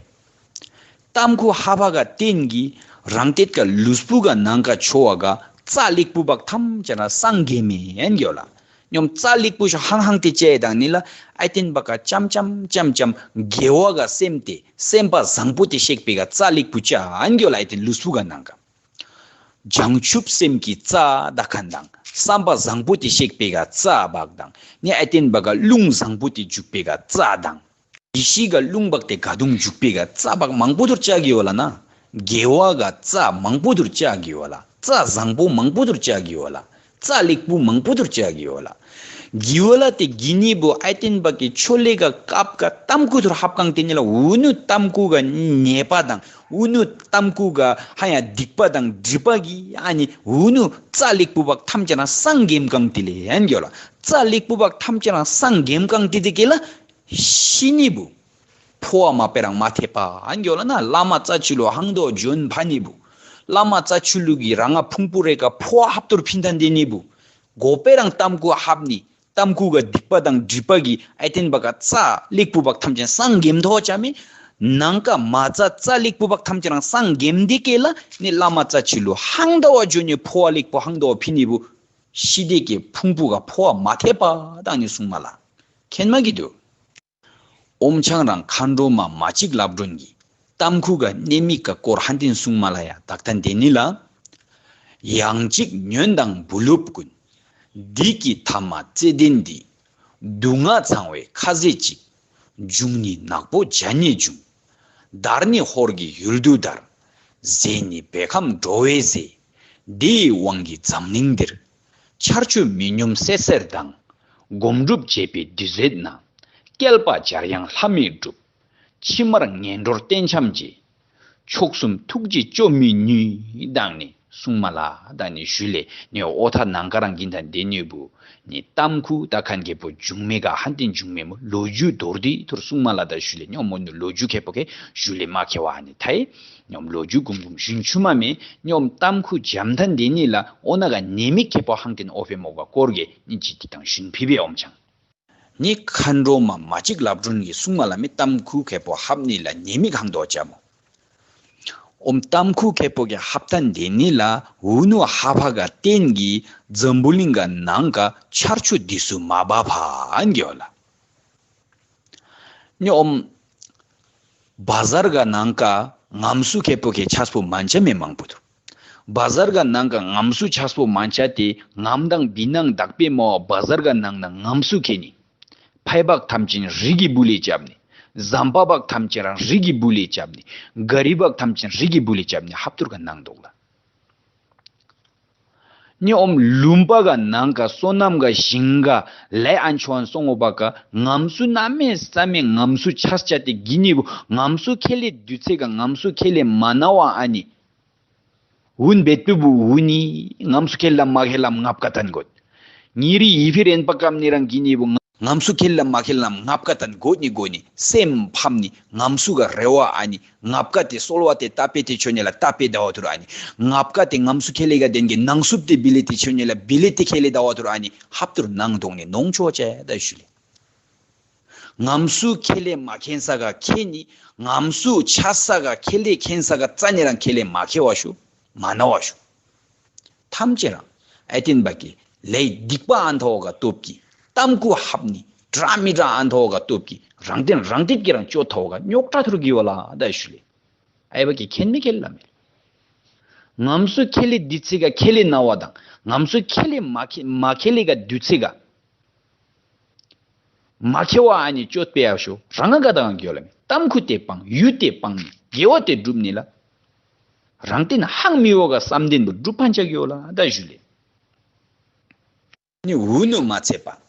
ཏམ་ཁུ་ཧ་བ་ག་ཏེན་གི་རང་ཏེད་ག་ལུས་པོ་ག་ནང་ག་ཆོ་བ་ག་རྩ་ལིག་པུ་བག་ཐམ་ཅ་ན་སངས་རྒྱས་མེ་ཨན་གྱོ་ལ། ཉོམ་རྩ་ལིག་པུ་ཤོ་ཧང་ཧང་ཏེ་ཅེ་དང་ནི་ལ་ཨའི་ཏེན་བ་ག་ཅམ་ཅམ་ཅམ་ཅམ་དགེ་བ་ག་སེམས་ཏེ་སེམས་པ་བཟང་པོ་ཏེ་ཤེག་པེ་ག་རྩ་ལིག་པུ་ཅ་ཨན་གྱོ་ལ་ཨའི་ཏེན་ལུས་པོ་ག་ནང་ག། བྱང་ཆུབ་སེམས་ཀྱི་རྩ་དག་ཁན་དང་བསམ་པ་བཟང་པོ་ཏེ་ཤེག་པེ་ག་རྩ་བག་དང་ནི་ཨའི་ཏེན་བ་ག་རླུང་བཟང་པོ་ཏེ་འཇུག་པེ་ག་རྩ་དང་ཡེ་ཤེས་ག་རླུང་བག་ཏེ་ག་དུང་འཇུག་པེ་ག་རྩ་བག་མང་པོ་ཐུར་ཅ་གི་ཡོ་ལ་ན། དགེ་བ་ག་རྩ་མང་པོ་ཐུར་ཅ་གི་ཡོ་ལ། རྩ་བཟང་པོ་མང་པོ་ཐུར་ཅ་གི་ཡོ་ལ། རྩ་ལིག་པུ་མང་པོ་ཐུར་ཅ་གི་ཡོ་ལ། གི་ཡོ་ལ་ཏེ་གི་ནི་བུ་ཨའི་ཏེན་བ་གི་ཆོ་ལེ་ག་ཀབ་ག་ཏམ་ཁུ་ཐུར་ཧབ་ཁང་ཏེ་ནི་ལ་ཨུ་ནུ་ཏམ་ཁུ་ག་ཉེས་པ་དང་ཨུ་ནུ་ཏམ་ཁུ་ག་ཧ་ཡ་སྡིག་པ་དང་སྒྲིབ་པ་གི་ཨ་ནི་ཨུ་ནུ་རྩ་ལིག་པུ་བག་ཐམ་ཅ་ན་སངས་རྒྱེམ་ཁང་ཏེ་ལེ་ཨན་གྱོ་ལ། རྩ་ལིག་པུ་བག་ཐམ་ཅ་ན་སངས་རྒྱེམ་ཁང་ཏེ་ཏེ་ཀེ་ལ། ཤི་ནི་བུ། ཕོ་བ་མ་པེ་རང་མ་ཐེ་པ་ཨན་གྱོ་ལ་ན་བླ་མ་རྩ་ཆུ་ལུ་ཧང་དོ་ཇོན་ཕ་ནི་བུ། བླ་མ་རྩ་ཆུ་ལུ་གི་རང་ང་ཕུང་པོ་རེ་ག་ཕོ་བ་ཧབ་ཐུར་ཕིན་ཐན་ཏེ་ནི་བུ། གོ་པེ་རང་ཏམ་ཁུ་ཧབ་ནི་ཏམ་ཁུ་ག་སྡིག་པ་དང་སྒྲིབ་པ་གི་ཨའི་ཏེན་བ་ག་རྩ་ལིག་པུ་བག་ཐམ་ཅན་སངས་རྒྱེམ་ཐོ་ཅ་མེ། ནང་ག་མ་རྩ་རྩ་ལིག་པུ་བག་ཐམ་ཅན་རང་སངས་རྒྱེམ་ཏེ་ཀེ་ལ་ནི་བླ་མ་རྩ་ཆུ་ལུ་ཧང་དོ་བ་ཇོན་ནི་ཕོ་བ་ལིག་པུ་ཧང་དོ་བ་ཕིན་ནི་བུ། ཤི་དེ་ཀེ་ཕུང་པོ་ག་ཕོ་བ་མ་ཐེ་པ་དང་ནི་གསུང་མ་ལ། མཁྱེན་མ་གི་དུ། ཨོམ་ཆང་རང་མཁའ་འགྲོ་མ་མ་གཅིག་ལབ་སྒྲོན་གྱི་ཏམ་ཁུ་ག་ནེ་མིག་ག་སྐོར་ཧན་ཏེན་གསུང་མ་ལ་ཡ་དག་ཐན་ཏེ་ནི་ལ། ཡང་གཅིག་ཉོན་དང་བུ་སློབ་ཀུན། སྡིག་གི་ཐ་མ་བརྩེ་ལྡན་འདི། སྡུག་བསྔལ་ཚང་བའི་ཁ་ཟས་གཅིག། འབྱུང་ནི་ནག་པོ་བྱ་ཉེས་འབྱུང་། འདར་ནི་ཧོར་གྱི་ཡུལ་དུ་འདར། ཟད་ནི་བེ་ཁམས་འགྲོ་བའི་ཟས། དེའི་དབང་གིས་འཛམ་གླིང་འདིར། ཆར་ཆུ་མི་སྙོམས་སེར་སེར་དང་། སྒོམ་སྒྲུབ་བྱེད་པའི་དུས་ཟད་ན། བསྐལ་པ་འབྱར་ཡང་ལྷ་མི་སྒྲུབ། ཕྱི་མར་ངན་འགྲོར་བསྟན་འཁྱམས་ཀྱི། མཆོག་གསུམ་ཐུགས་རྗེས་སྐྱོབ་མི་ནུས། དང་ནི་གསུང་མ་ལ་དང་ནི་ཞུ་ལེ་ནི་ཨོ་ཐ་ནང་ག་རང་གིན་ཐན་ཏེ་ནི་བུ། ནི་ཏམ་ཁུ་དག་ཁན་ཁེ་པོ་འབྱུང་མེ་ག་ཧན་ཏེན་འབྱུང་མེ་མོ་ལོ་རྒྱུས་མདོར་བསྡུས་ཐུར་གསུང་མ་ལ་དང་ཞུ་ལེ་ཉོམ་མོ་ནུ་ལོ་རྒྱུས་ཁེ་པོ་ཁེ་ཞུ་ལེ་མ་ཁེ་བ་ནི་ཐའི། ཉོམ་ལོ་རྒྱུས་གུམ་གུམ་ཞུན་ཆུ་མ་མེ་ཉོམ་ཏམ་ཁུ་འཇམ་ཐན་ཏེ་ནི་ལ་ཨོ་ན་ག་ནེ་མིག་ཁེ་པོ་ཧང་ཏེན་ཨོ་ཕེ་མོ་ག་སྐོར་གེ་ནི་ཇི་ཏི་དང་ཞུན་ཕི་བེ་ཨོམ་ཆང་། ནི་མཁའ་འགྲོ་མ་མ་གཅིག་ལབ་སྒྲོན་གྱི་གསུང་མ་ལ་མེ་ཏམ་ཁུ་ཁེ་པོ་ཧབ་ནི་ལ་ནེ་མིག་ཧང་དོ་ཅ་མོ། ཨོམ་ཏམ་ཁུ་ཁེ་པོ་གི་ཧབ་ཐན་ཏེ་ནི་ལ་ཨུ་ནུ་ཧ་ཕ་ག་ཏེན་གི་འཛམ་བུ་གླིང་ག་ནང་ག་ཆར་ཆུ་དི་སུ་མ་བ་ཕ་ཨན་གྱོ་ལ། ནི་ཨོམ་བ་ཟར་ག་ནང་ག་ངམ་སུ་ཁེ་པོ་ཁེ་ཆས་པོ་མན་ཆ་མེ་མང་པོ་དུ། བ་ཟར་ག་ནང་ག་ངམ་སུ་ཆས་པོ་མན་ཆ་ཏེ་ངམ་དང་བི་ནང་དག་པེ་མོ་བ་ཟར་ག་ནང་ན་ངམ་སུ་ཁེ་ནི། ཕའི་བག་ཐམ་ཅན་རི་གི་བུ་ལེ་ཅབ་ནི། ཟམ་པ་བག་ཐམ་ཅན་རང་རི་གི་བུ་ལེ་ཅབ་ནི། ག་རི་བག་ཐམ་ཅན་རི་གི་བུ་ལེ་ཅབ་ནི་ཧབ་ཐུར་ག་ནང་དོག་ལ། ནི་ཨོམ་ལུམ་པ་ག་ནང་ག་སོ་ནམ་ག་ཞིང་ག་ལེ་ཨན་ཆོ་ཨན་སོང་ངོ་བ་ག་ངམ་སུ་ན་མེ་ས་མེ་ངམ་སུ་ཆས་ཅ་ཏེ་གི་ནི་བུ་ངམ་སུ་ཁེ་ལེ་དུས་ཚེ་ག་ངམ་སུ་ཁེ་ལེ་མ་ན་བ་ཨ་ནི། ཝུན་བེ་ཏུ་བུ་ཝུ་ནི་ངམ་སུ་ཁེ་ལ་མ་ཁེ་ལམ་ངབ་ཀ་ཏན་གོད། ཉི་རི་ཡི་ཕི་རེན་པ་ཀམ་ནི་རང་གི་ནི་བུ་ངམ་སུ་ཁེ་ལ་མ་ཁེ་ལམ་ངབ་ཀ་ཏན་གོད་ནི་གོ་ནི་སེམས་ཕམ་ནི་ངམ་སུ་ག་རེ་བ་ཨ་ནི་ངབ་ཀ་ཏེ་སོལ་བ་ཏེ་ཏ་པེ་ཏེ་ཆོ་ནི་ལ་ཏ་པེ་ཟླ་བ་ཐུར་ཨ་ནི་ངབ་ཀ་ཏེ་ངམ་སུ་ཁེ་ལེ་ག་དེན་གི་ནང་སུབ་ཏེ་བི་ལེ་ཏེ་ཆོ་ནི་ལ་བི་ལེ་ཏེ་ཁེ་ལེ་ཟླ་བ་ཐུར་ཨ་ནི་ཧབ་ཐུར་ནང་དོང་ནི་ནོང་ཆོ་ཅེ་ད་ཞུ་ལེ། ངམ་སུ་ཁེ་ལེ་མ་ཁེན་ས་ག་ཁེ་ནི་ངམ་སུ་ཆས་ས་ག་ཁེ་ལེ་ཁེན་ས་ག་རྩ་ནི་རང་ཁེ་ལེ་མ་ཁེ་བ་ཤུ་མ་ན་བ་ཤུ། ཐམས་ཅད་རང་ཨའི་ཏེན་བ་གི་ལེ་སྡིག་པ་ཨན་ཐོ་ག་སྟོབས་ཀྱི་ཏམ་ཁུ་ཧབ་ནི་ དྲག་མི་དྲག་ཨན་ཐོ་ག་སྟོབས་ཀྱིས་རང་དོན་རང་འཐད་ཀྱིས་རང་སྤྱོད་ཐོ་ག་རྙོག་དྲག་ཐུར་གི་ཡོད་ལ་ད་ཞུ་ལེ། ཨའི་བ་ཀི་མཁྱེན་མི་མཁྱེན་ལ་མེ། ངམ་སུ་ཁེ་ལེ་དུས་ཚིག་ག་ཁེ་ལེ་ན་བ་དང་ངམ་སུ་ཁེ་ལེ་མ་ཁེ་མ་ཁེ་ལེ་ག་དུས་ཚིག་ག་མ་ཁེ་བ་ཨ་ནི་སྤྱོད་པའི་ཨ་ཤོ་རང་ང་ག་དང་གི་ཡོད་ལ་མེ། གཏམ་ཁུ་ཏེ་སྤང་ཡུ་ཏེ་སྤང་ནི་དགེ་བ་ཏེ་སྒྲུབ་ནི་ལ། རང་དོན་ཧང་མི་བ་ག་བསམ་དོན་བུ་སྒྲུབ་ཕན་ཆ་གི་ཡོད་ལ་ད་ཞུ་ལེ། ནི་འུ་ནུ་མ་ཚད་པ།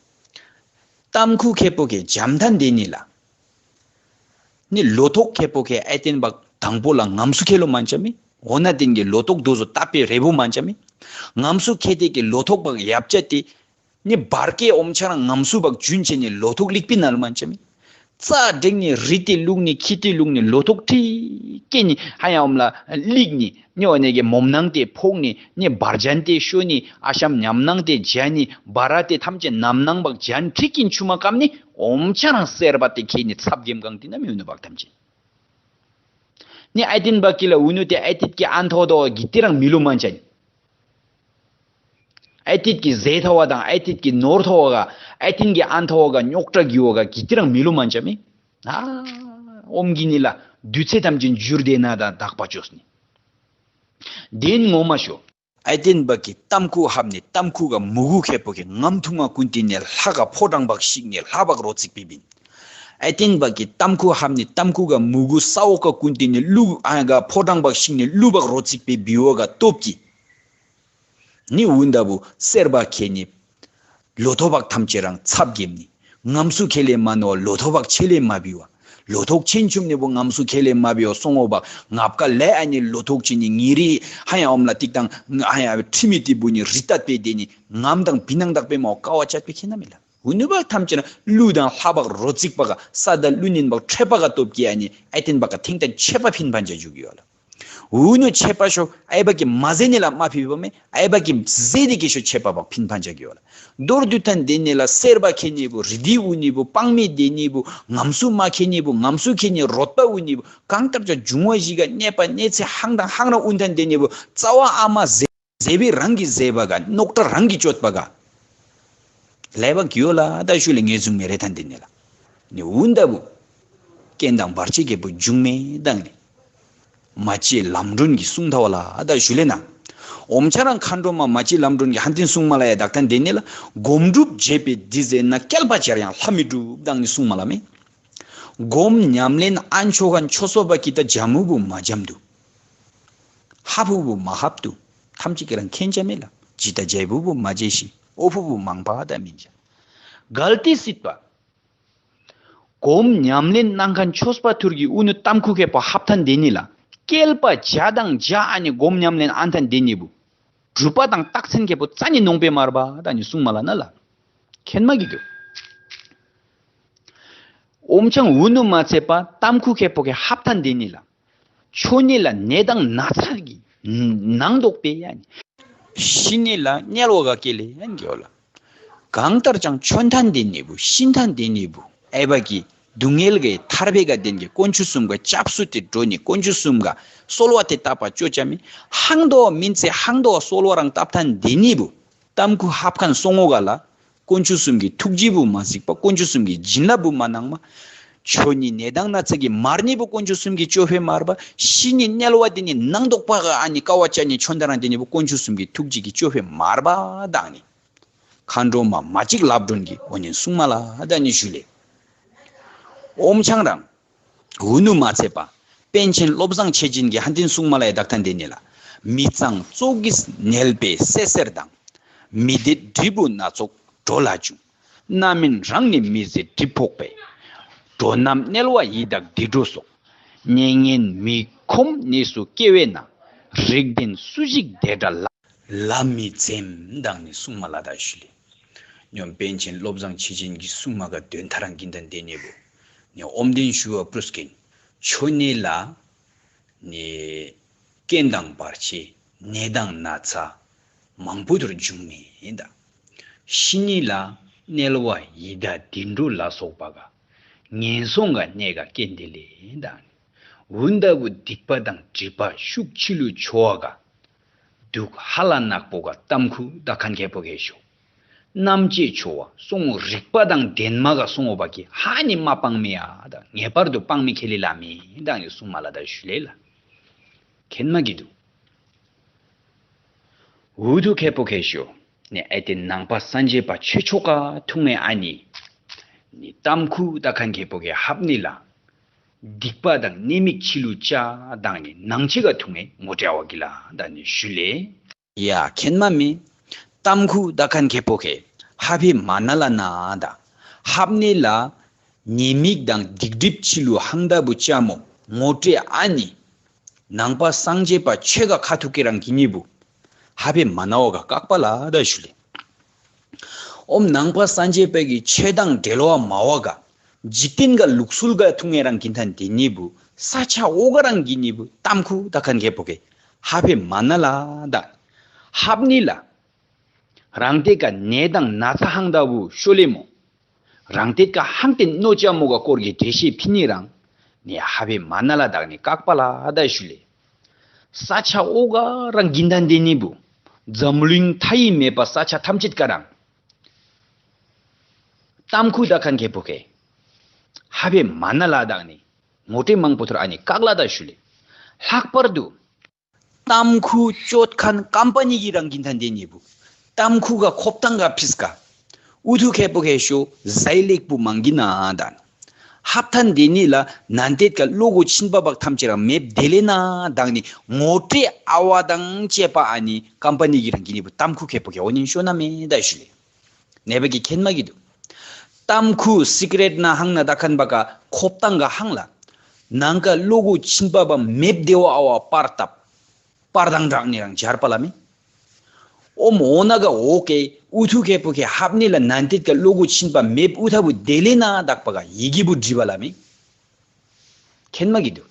གཏམ་ཁུ་ཁེ་པོ་ཁེ་འཇམ་ཐང་དེ་ནི་ལ། ནི་ལོ་ཐོག་ཁེ་པོ་ཁེ་ཨའི་ཏེན་བག་དང་པོ་ལ་ངམ་སུ་ཁེ་ལོ་མན་ཆ་མེ། འོ་ན་ཏེན་གི་ལོ་ཐོག་དོ་བཟོ་ཏ་པེ་རེ་བོ་མན་ཆ་མེ། ངམ་སུ་ཁེ་ཏེ་གི་ལོ་ཐོག་བག་ཡབ་ཅ་ཏེ། ནི་བར་ཀེ་ཨོམ་ཆ་རང་ངམ་སུ་བག་ཇུན་ཆེ་ནི་ལོ་ཐོག་ལིག་པི་ནལ་མན་ཆ་མེ། རྩ་འགྲེང་ནི་རི་ཏེ་ལུག་ནི་ཁི་ཏེ་ལུག་ནི་ལོ་ཐོག་ཁྲི་ཀེ་ནི་ཧ་ཡ་ཨོམ་ལ་ལིག་ནི། ནི་འོ་ནེ་གི་མོམ་ནང་ཏེ་ཕོག་ནི། ནི་བར་ཇན་ཏེ་ཤོ་ནི། ཨ་ཤམ་ཉམ་ནང་ཏེ་ཇ་ནི། བ་ར་ཏེ་ཐམས་ཅད་ནམ་ནང་བག་ཇན་ཁྲི་ཀིན་ཆུ་མ་ཀམ་ནི་ཨོམ་ཆ་རང་སེར་བ་ཏེ་ཁེ་ནི་ཚབ་གེམ་གང་ཏེ་ན་མི་འུ་ནུ་བག་ཐམས་ཅད། ནི་ཨའི་ཏེན་བག་གི་ལ་འུ་ནུ་ཏེ་ཨའི་ཏིད་ཀི་ཨན་ཐོ་དོ་གི་ཏི་རང་མི་ལུ་མན་ཆ་ནི། ཨའི་ཏིད་ཀི་ཟེ་ཐོ་བ་དང་ཨའི་ཏིད་ཀི་ནོར་ཐོ་བ་ག་ཨའི་ཏེན་གི་ཨན་ཐོ་བ་ག་རྙོག་དྲག་གི་བ་ག་གི་ཏི་རང་མི་ལུ་མན་ཆ་མེ། ཨ་ཨོམ་གི་ནི་ལ་དུས་ཚེ་ཐམས་ཅད་འཇུར་ཏེ་ན་ད་དག་པ་ཅོས་ནི། དེན་ངོ་མ་ཤོ། ཨའི་ཏེན་བག་གི་གཏམ་ཁུ་ཧབ་ནི་གཏམ་ཁུ་ག་མུ་གུ་ཁེ་པོ་ཁེ་ངམ་ཐུང་ང་ཀུན་ཏེ་ནི་ལྷ་ག་ཕོ་བྲང་བག་ཤིག་ནི་ལྷ་བག་རོ་ཚིག་པེ་བིན། ཨའི་ཏེན་བག་གི་གཏམ་ཁུ་ཧབ་ནི་གཏམ་ཁུ་ག་མུ་གུ་ས་འོག་ག་ཀུན་ཏེ་ནི་ལུ་ཨ་ག་ཕོ་བྲང་བག་ཤིག་ནི་ལུ་བག་རོ་ཚིག་པེ་བི་བ་ག་སྟོབས་ཀྱིས། ནི་འུན་ད་བུ་སེར་བ་ཁེ་ནི། ལོ་ཐོག་བག་ཐམས་ཅད་རང་ཚབ་གེམ་ནི། ངམ་སུ་ཁེ་ལེ་མ་ནོ་ལོ་ཐོག་བག་ཆེ་ལེ་མ་བི་བ། ལོ་ཐོག་ཆེན་ཆུམ་ནི་བུ་ངམ་སུ་ཁེ་ལེ་མ་བི་བ་སོང་ངོ་བག་ངབ་ཀ་ལེ་ཨ་ནི་ལོ་ཐོག་ཆེ་ནི་ངི་རི་ཧ་ཡ་ཨོམ་ལ་ཏིག་དང་ཧ་ཡ་ཁྲི་མི་ཏི་བུ་ནི་རི་ཏ་པེ་དེ་ནི་ངམ་དང་བི་ནང་དག་པེ་མ་ཀ་བ་ཅད་པེ་ཁེ་ན་མི་ལ། འུ་ནུ་བག་ཐམས་ཅད་རང་ལུ་དང་ལྷ་བག་རོ་ཚིག་པ་ག་ས་དང་ལུ་ནིན་བག་ཁྲེ་པ་ག་སྟོབས་ཀྱིས་ཨ་ནི་ཨའི་ཏེན་བག་ག་ཐེང་ཐེང་ཆེ་པ་ཕིན་ཕན་ཆ་འཇུག་གི་ཡོད་ལ། འུ་ནུ་ཆེ་པ་ཤོ་ཨའི་བ་ཀི་མ་ཟེ་ནི་ལ་མ་ཕི་བ་མེ། ཨའི་བ་ཀི་ཟེ་དི་ཀི་ཤོ་ཆེ་པ་བག་ཕིན་ཕན་ཆ་གི་ཡོད་ལ། མདོར་བསྡུ་ཐན་དེ་ནི་ལ་སེར་བ་ཁེ་ནི་བུ་རི་དི་འུ་ནི་བུ་སྤང་མི་དེ་ནི་བུ་ངམ་སུ་མ་ཁེ་ནི་བུ་ངམ་སུ་ཁེ་ནི་རོད་པ་འུ་ནི་བུ་གང་ལྟར་ཅ་འབྱུང་བ་བཞི་ག་གནས་པ་གནས་ཚེ་ཧང་དང་ཧང་རང་འུན་ཐན་དེ་ནི་བུ་རྩ་བ་ཨ་མ་ཟེ། ཟེ་བི་རང་གི་ཟེ་བ་ག་རྙོག་དྲ་རང་གི་སྤྱོད་པ་ག་ལེ་བ་གི་ཡོད་ལ་ད་ཞུ་ལེ་ངེ་བཟུང་མེ་རེ་ཐན་དེ་ནི་ལ། ནི་འུན་ད་བུ་རྐྱེན་དང་བར་ཆད་ཀེ་བུ་འབྱུང་མེ་དང་ནི། མ་གཅིག་ལམ་སྒྲོན་གྱི་གསུང་ཐ་བ་ལ་ད་ཞུ་ལེ་ན། ཨོམ་ཆ་རང་མཁའ་འགྲོ་མ་མ་གཅིག་ལམ་སྒྲོན་གྱི་ཧན་ཏིན་གསུང་མ་ལ་ཡ་དག་ཐན་དེ་ནི་ལ། སྒོམ་སྒྲུབ་བྱེད་པའི་འདི་ཟེར་ན་བསྐལ་པ་བྱར་ཡང་ལྷ་མི་འགྲུབ་དང་ནི་གསུང་མ་ལ་མེ། སྒོམ་ཉམས་ལེན་ཨན་ཆོ་ག་ཆོས་སོ་བ་ཀི་ད་ཇ་མུ་བུ་མ་ཇམ་དུ། ཧ་ཕུ་བུ་མ་ཧབ་དུ། ཐམས་ཅད་ཀྱི་རང་མཁྱེན་ཅ་མེ་ལ། ཇི་ད་ཇའི་བུ་བུ་མ་ཇེ་ཤི། ཨོ་ཕུ་བུ་མང་པ་ད་མིན་ཅ། གལ་ཏེ་སྲིད་པ། སྒོམ་ཉམས་ལེན་ནང་མཁན་ཆོས་པ་ཐུར་གྱི་འུ་ནུ་གཏམ་ཁུ་ཁེ་པོ་ཧབ་ཐན་དེ་ནི་ལ། བསྐལ་པ་བྱ་དང་བྱ་ཨ་ནི་སྒོམ་ཉམས་ལེན་ཨན་ཐན་དེ་ནི་བུ། གྲུབ་པ་དང་རྟགས་མཚན་ཁེ་པོ་རྩ་ནི་ནོང་པེ་མར་བ་ད་ནི་གསུང་མ་ལ་ན་ལ། མཁྱེན་མ་གི་དུ། ཨོམ་ཆང་འུ་ནུ་མ་ཚེ་པ་གཏམ་ཁུ་ཁེ་པོ་ཁེ་ཧབ་ཐན་དེ་ནི་ལ། ཆོ་ནི་ལ་ནད་དང་ན་ཚ་གི་ནང་དོག་པེ་ཡ་ནི། ཤི་ནི་ལ་དམྱལ་བ་ག་སྐྱེ་ལེ་ཡ་ནི་གི་ཡོད་ལ། གང་ལྟར་ཀྱང་ཆོན་ཐན་དེ་ནི་བུ་ཤིན་ཐན་དེ་ནི་བུ་ཨའི་བ་ཀི་སྡུག་བསྔལ་གི་ཐར་པེ་ག་དེན་གི་དཀོན་མཆོག་གསུམ་ག་སྐྱབས་སུ་ཏེ་འགྲོ་ནི་དཀོན་མཆོག་གསུམ་ག་གསོལ་བ་ཏེ་བཏབ་པ་ཅོ་ཅ་མེ། ཧང་དོ་བ་མིན་ཚེ་ཧང་དོ་བ་གསོལ་བ་རང་བཏབ་ཐན་དེ་ནི་བུ། གཏམ་ཁུ་ཧབ་མཁན་སོང་ངོ་ག་ལ། དཀོན་མཆོག་གསུམ་གྱི་ཐུགས་རྗེ་བུ་མ་གཟིགས་པ། དཀོན་མཆོག་གསུམ་གྱི་བྱིན་རླབས་བུ་མ་གནང་མ། ཆོ་ནི་ནད་དང་ན་ཚ་གི་མར་ནི་བུ་དཀོན་མཆོག་གསུམ་གྱི་ཅོ་ཕེ་མར་བ། ཤི་ནི་དམྱལ་བ་དེ་ནི་ནང་དོག་པ་ག་ཨ་ནི་ཀ་བ་ཅ་ནི་ཆོན་ད་རང་དེ་ནི་བུ་དཀོན་མཆོག་གསུམ་གྱི་ཐུགས་རྗེ་གི་ཅོ་ཕེ་མར་བ་དང་ནི། མཁའ་འགྲོ་མ་མ་གཅིག་ལབ་སྒྲོན་གྱི་འོ་ནི་གསུང་མ་ལ་ད་ནི་ཞུ་ལེ། ཨོམ་ཆང་རང་། འུ་ནུ་མ་ཚེ་པ། པཎ་ཆེན་བློ་བཟང་ཆོས་སྦྱིན་གྱི་ཧན་ཏིན་གསུང་མ་ལ་ཡ་དག་ཐན་དེ་ནི་ལ། མི་གཙང་བཙོག་གིས་ནལ་པའི་སེ་སེར་དང་། མི་བདེ་འབྲས་བུ་སྣ་ཚོགས་འགྲོ་ལ་འབྱུང་། རྣམ་སྨིན་རང་ནི་མི་བཟད་གྲིབ་ཕོག་པས། འགྲོ་རྣམས་དམྱལ་བ་ཡི་དྭགས་སྡིག་འགྲོ་སོགས། མྱ་ངན་མི་ཁོམ་གནས་སུ་སྐྱེ་བས་ན། རིགས་ལྡན་སུ་ཞིག་དེ་འདྲ་ལ། ལ་མི་འཛེམ་དང་ནི་གསུང་མ་ལ་ད་ཞུ་ལེ། སྙོམས་པཎ་ཆེན་བློ་བཟང་ཆོས་སྦྱིན་གྱི་གསུང་མ་ག་དོན་ཐ་རང་གིན་དང་དེ་ནི་བུ། ནི་ཨོམ་དིན་ཞུ་བ་པྲུས་ཀིན། ཆོ་ནི་ལ། ནི། རྐྱེན་དང་བར་ཆད་ནད་དང་ན་ཚ། མང་པོ་དུར་འབྱུང་ནི་ཡིན་ད། ཤི་ནི་ལ་དམྱལ་བ་ཡི་དྭགས་སྡིག་འགྲོ་ལ་སོགས་པ་ག། ངན་སོང་ག་གནས་ག་རྐྱེན་དེ་ལས་ཡིན་ད། འུན་ད་བུ་སྡིག་པ་དང་སྒྲིབ་པ་ཤུགས་ཆི་ལུ་ཆོ་བ་ག། སྡུག་ཧ་ལ་ནག་པོ་ག་གཏམ་ཁུ་ད་ཁན་ཁེ་པོ་ཁེ་ཤོ། རྣམ་དཔྱོད་ཆོ་བ་སོང་རིག་པ་དང་ལྡན་མ་ག་སོང་བ་གི་ཧ་ནི་མ་སྤང་མི་ཡ་ད་ངེས་པར་དུ་སྤང་མི་ཁེ་ལེ་ལ་མི་དང་ནི་གསུང་མ་ལ་ད་ཞུ་ལེ་ལ། མཁྱེན་མ་གི་འདུག། འུ་ཐུ་ཁེ་པོ་ཁེ་ཤོ་ནི་ཨེ་ཏེ་ནང་པ་སངས་རྒྱས་པ་ཆོས་ཕྱོགས་ཀ་ཐུག་ངེ་ཨ་ནི་ནི་ཏམ་ཁུ་ད་ཁན་ཁེ་པོ་ཁེ་ཧབ་ནི་ལ་སྡིག་པ་དང་ནད་དམིགས་ཕྱི་ལུ་བཅའ་དང་ནི་ནང་ཆེ་ག་ཐུག་ངེ་ངོ་སྤྲོད་བ་གི་ལ་ད་ནི་ཞུ་ལེ། ཡ་མཁྱེན་མ་མེ། ཏམ་ཁུ་ད་ཁན་ཁེ་པོ་ཁེ་ཧ་ཕེ་མ་ན་ལ་ན་ད་ཧབ་ནི་ལ་ནད་དམིགས་དང་སྡིག་སྒྲིབ་ཕྱི་ལུ་ཧང་ད་བུ་བཅའ་མོ་ངོ་སྤྲོད་ཨ་ནི་ནང་པ་སངས་རྒྱས་པ་ཆོས་ག་ཁ་ཐུག་ཁེ་རང་གི་ནི་བུ་ཧ་ཕེ་མ་ན་བ་ག་ཀག་པ་ལ་ད་ཞུ་ལེ། ཨོམ་ནང་པ་སངས་རྒྱས་པའི་གི་ཆོས་དང་འབྲེལ་བ་མ་བ་ག་འཇིག་རྟེན་ག་ལུགས་སྲོལ་ག་ཐུག་ངེ་རང་གི་ཐན་ཏེ་ནི་བུ་ས་ཆ་འོ་ག་རང་གི་ནི་བུ་ཏམ་ཁུ་ད་ཁན་ཁེ་པོ་ཁེ་ཧ་ཕེ་མ་ན་ལ་ད་ཧབ་ནི་ལ་རང་ཏེ་ག་ནད་དང་ན་ཚ་ཧང་ད་བུ་ཤོ་ལེ་མོ། རང་ཏེ་ག་ཧང་ཏེ་ནོ་ཅ་མོ་ག་སྐོར་གི་འགྲེལ་བཤད་ཕི་ནི་རང་ནི་ཧ་ཕེ་མ་ན་ལ་ད་ནི་ཀག་པ་ལ་ད་ཞུ་ལེ། ས་ཆ་འོ་ག་རང་གི་ཐན་ཏེ་ནི་བུ་འཛམ་གླིང་མཐའ་ཡི་མེད་པ་ས་ཆ་ཐམས་ཅད་ཀ་རང་ཏམ་ཁུ་ད་ཁན་ཁེ་པོ་ཁེ་ཧ་ཕེ་མ་ན་ལ་ད་ནི་ངོ་སྤྲོད་མང་པོ་ཐུར་ཨ་ནི་ཀག་ལ་ད་ཞུ་ལེ། ལྷག་པར་དུ་ཏམ་ཁུ་ཅོད་ཁན་ཀམ་པ་ནི་གི་རང་གི་ཐན་ཏེ་ནི་བུ་ཏམ་ཁུ་ག་ཁོབ་ཏང་ག་ཕིས་ཀ་འུ་ཐུ་ཁེ་པོ་ཁེ་ཤོ་ཟའི་ལེགས་པོ་མང་གི་ན་ད་ཧབ་ཐན་ཏེ་ནི་ལ་ནན་ཏེ་ག་ལོ་གོ་ཆིན་པ་བག་ཐམས་ཅད་རང་མེབ་དེ་ལེ་ན་དང་ནི་ངོ་སྤྲོད་ཨ་བ་དང་བཅས་པ་ཨ་ནི་ཀམ་པ་ནི་གི་རང་གི་ནི་བུ་ཏམ་ཁུ་ཁེ་པོ་ཁེ་འོ་ནི་ཤོ་ན་མེ་ད་ཞུ་ལེ། ནེ་བ་གི་མཁྱེན་མ་གི་འདུག། ཏམ་ཁུ་སི་ཀ་རེཊ་ན་ཧང་ན་ད་ཁན་བ་ག་ཁོབ་ཏང་ག་ཧང་ལ་ནང་ག་ལོ་གོ་ཆིན་པ་བག་མེབ་དེ་བ་ཨ་བ་པར་ཏབ་པར་དང་དྲག་ནི་རང་འཇར་པ་ལ་མེ། ཨོ་མོ་ན་ག་འོ་ཀེ་འུ་ཐུ་ཁེ་པོ་ཁེ་ཧབ་ནི་ལ་ནན་ཏེ་ག་ལོ་གོ་ཆིན་པ་མེབ་འུ་ཐ་བུ་དེ་ལེ་ན་དག་པ་ག་ཡི་གི་བུ་འདྲི་བ་ལ་མེ། མཁྱེན་མ་གི་འདུག།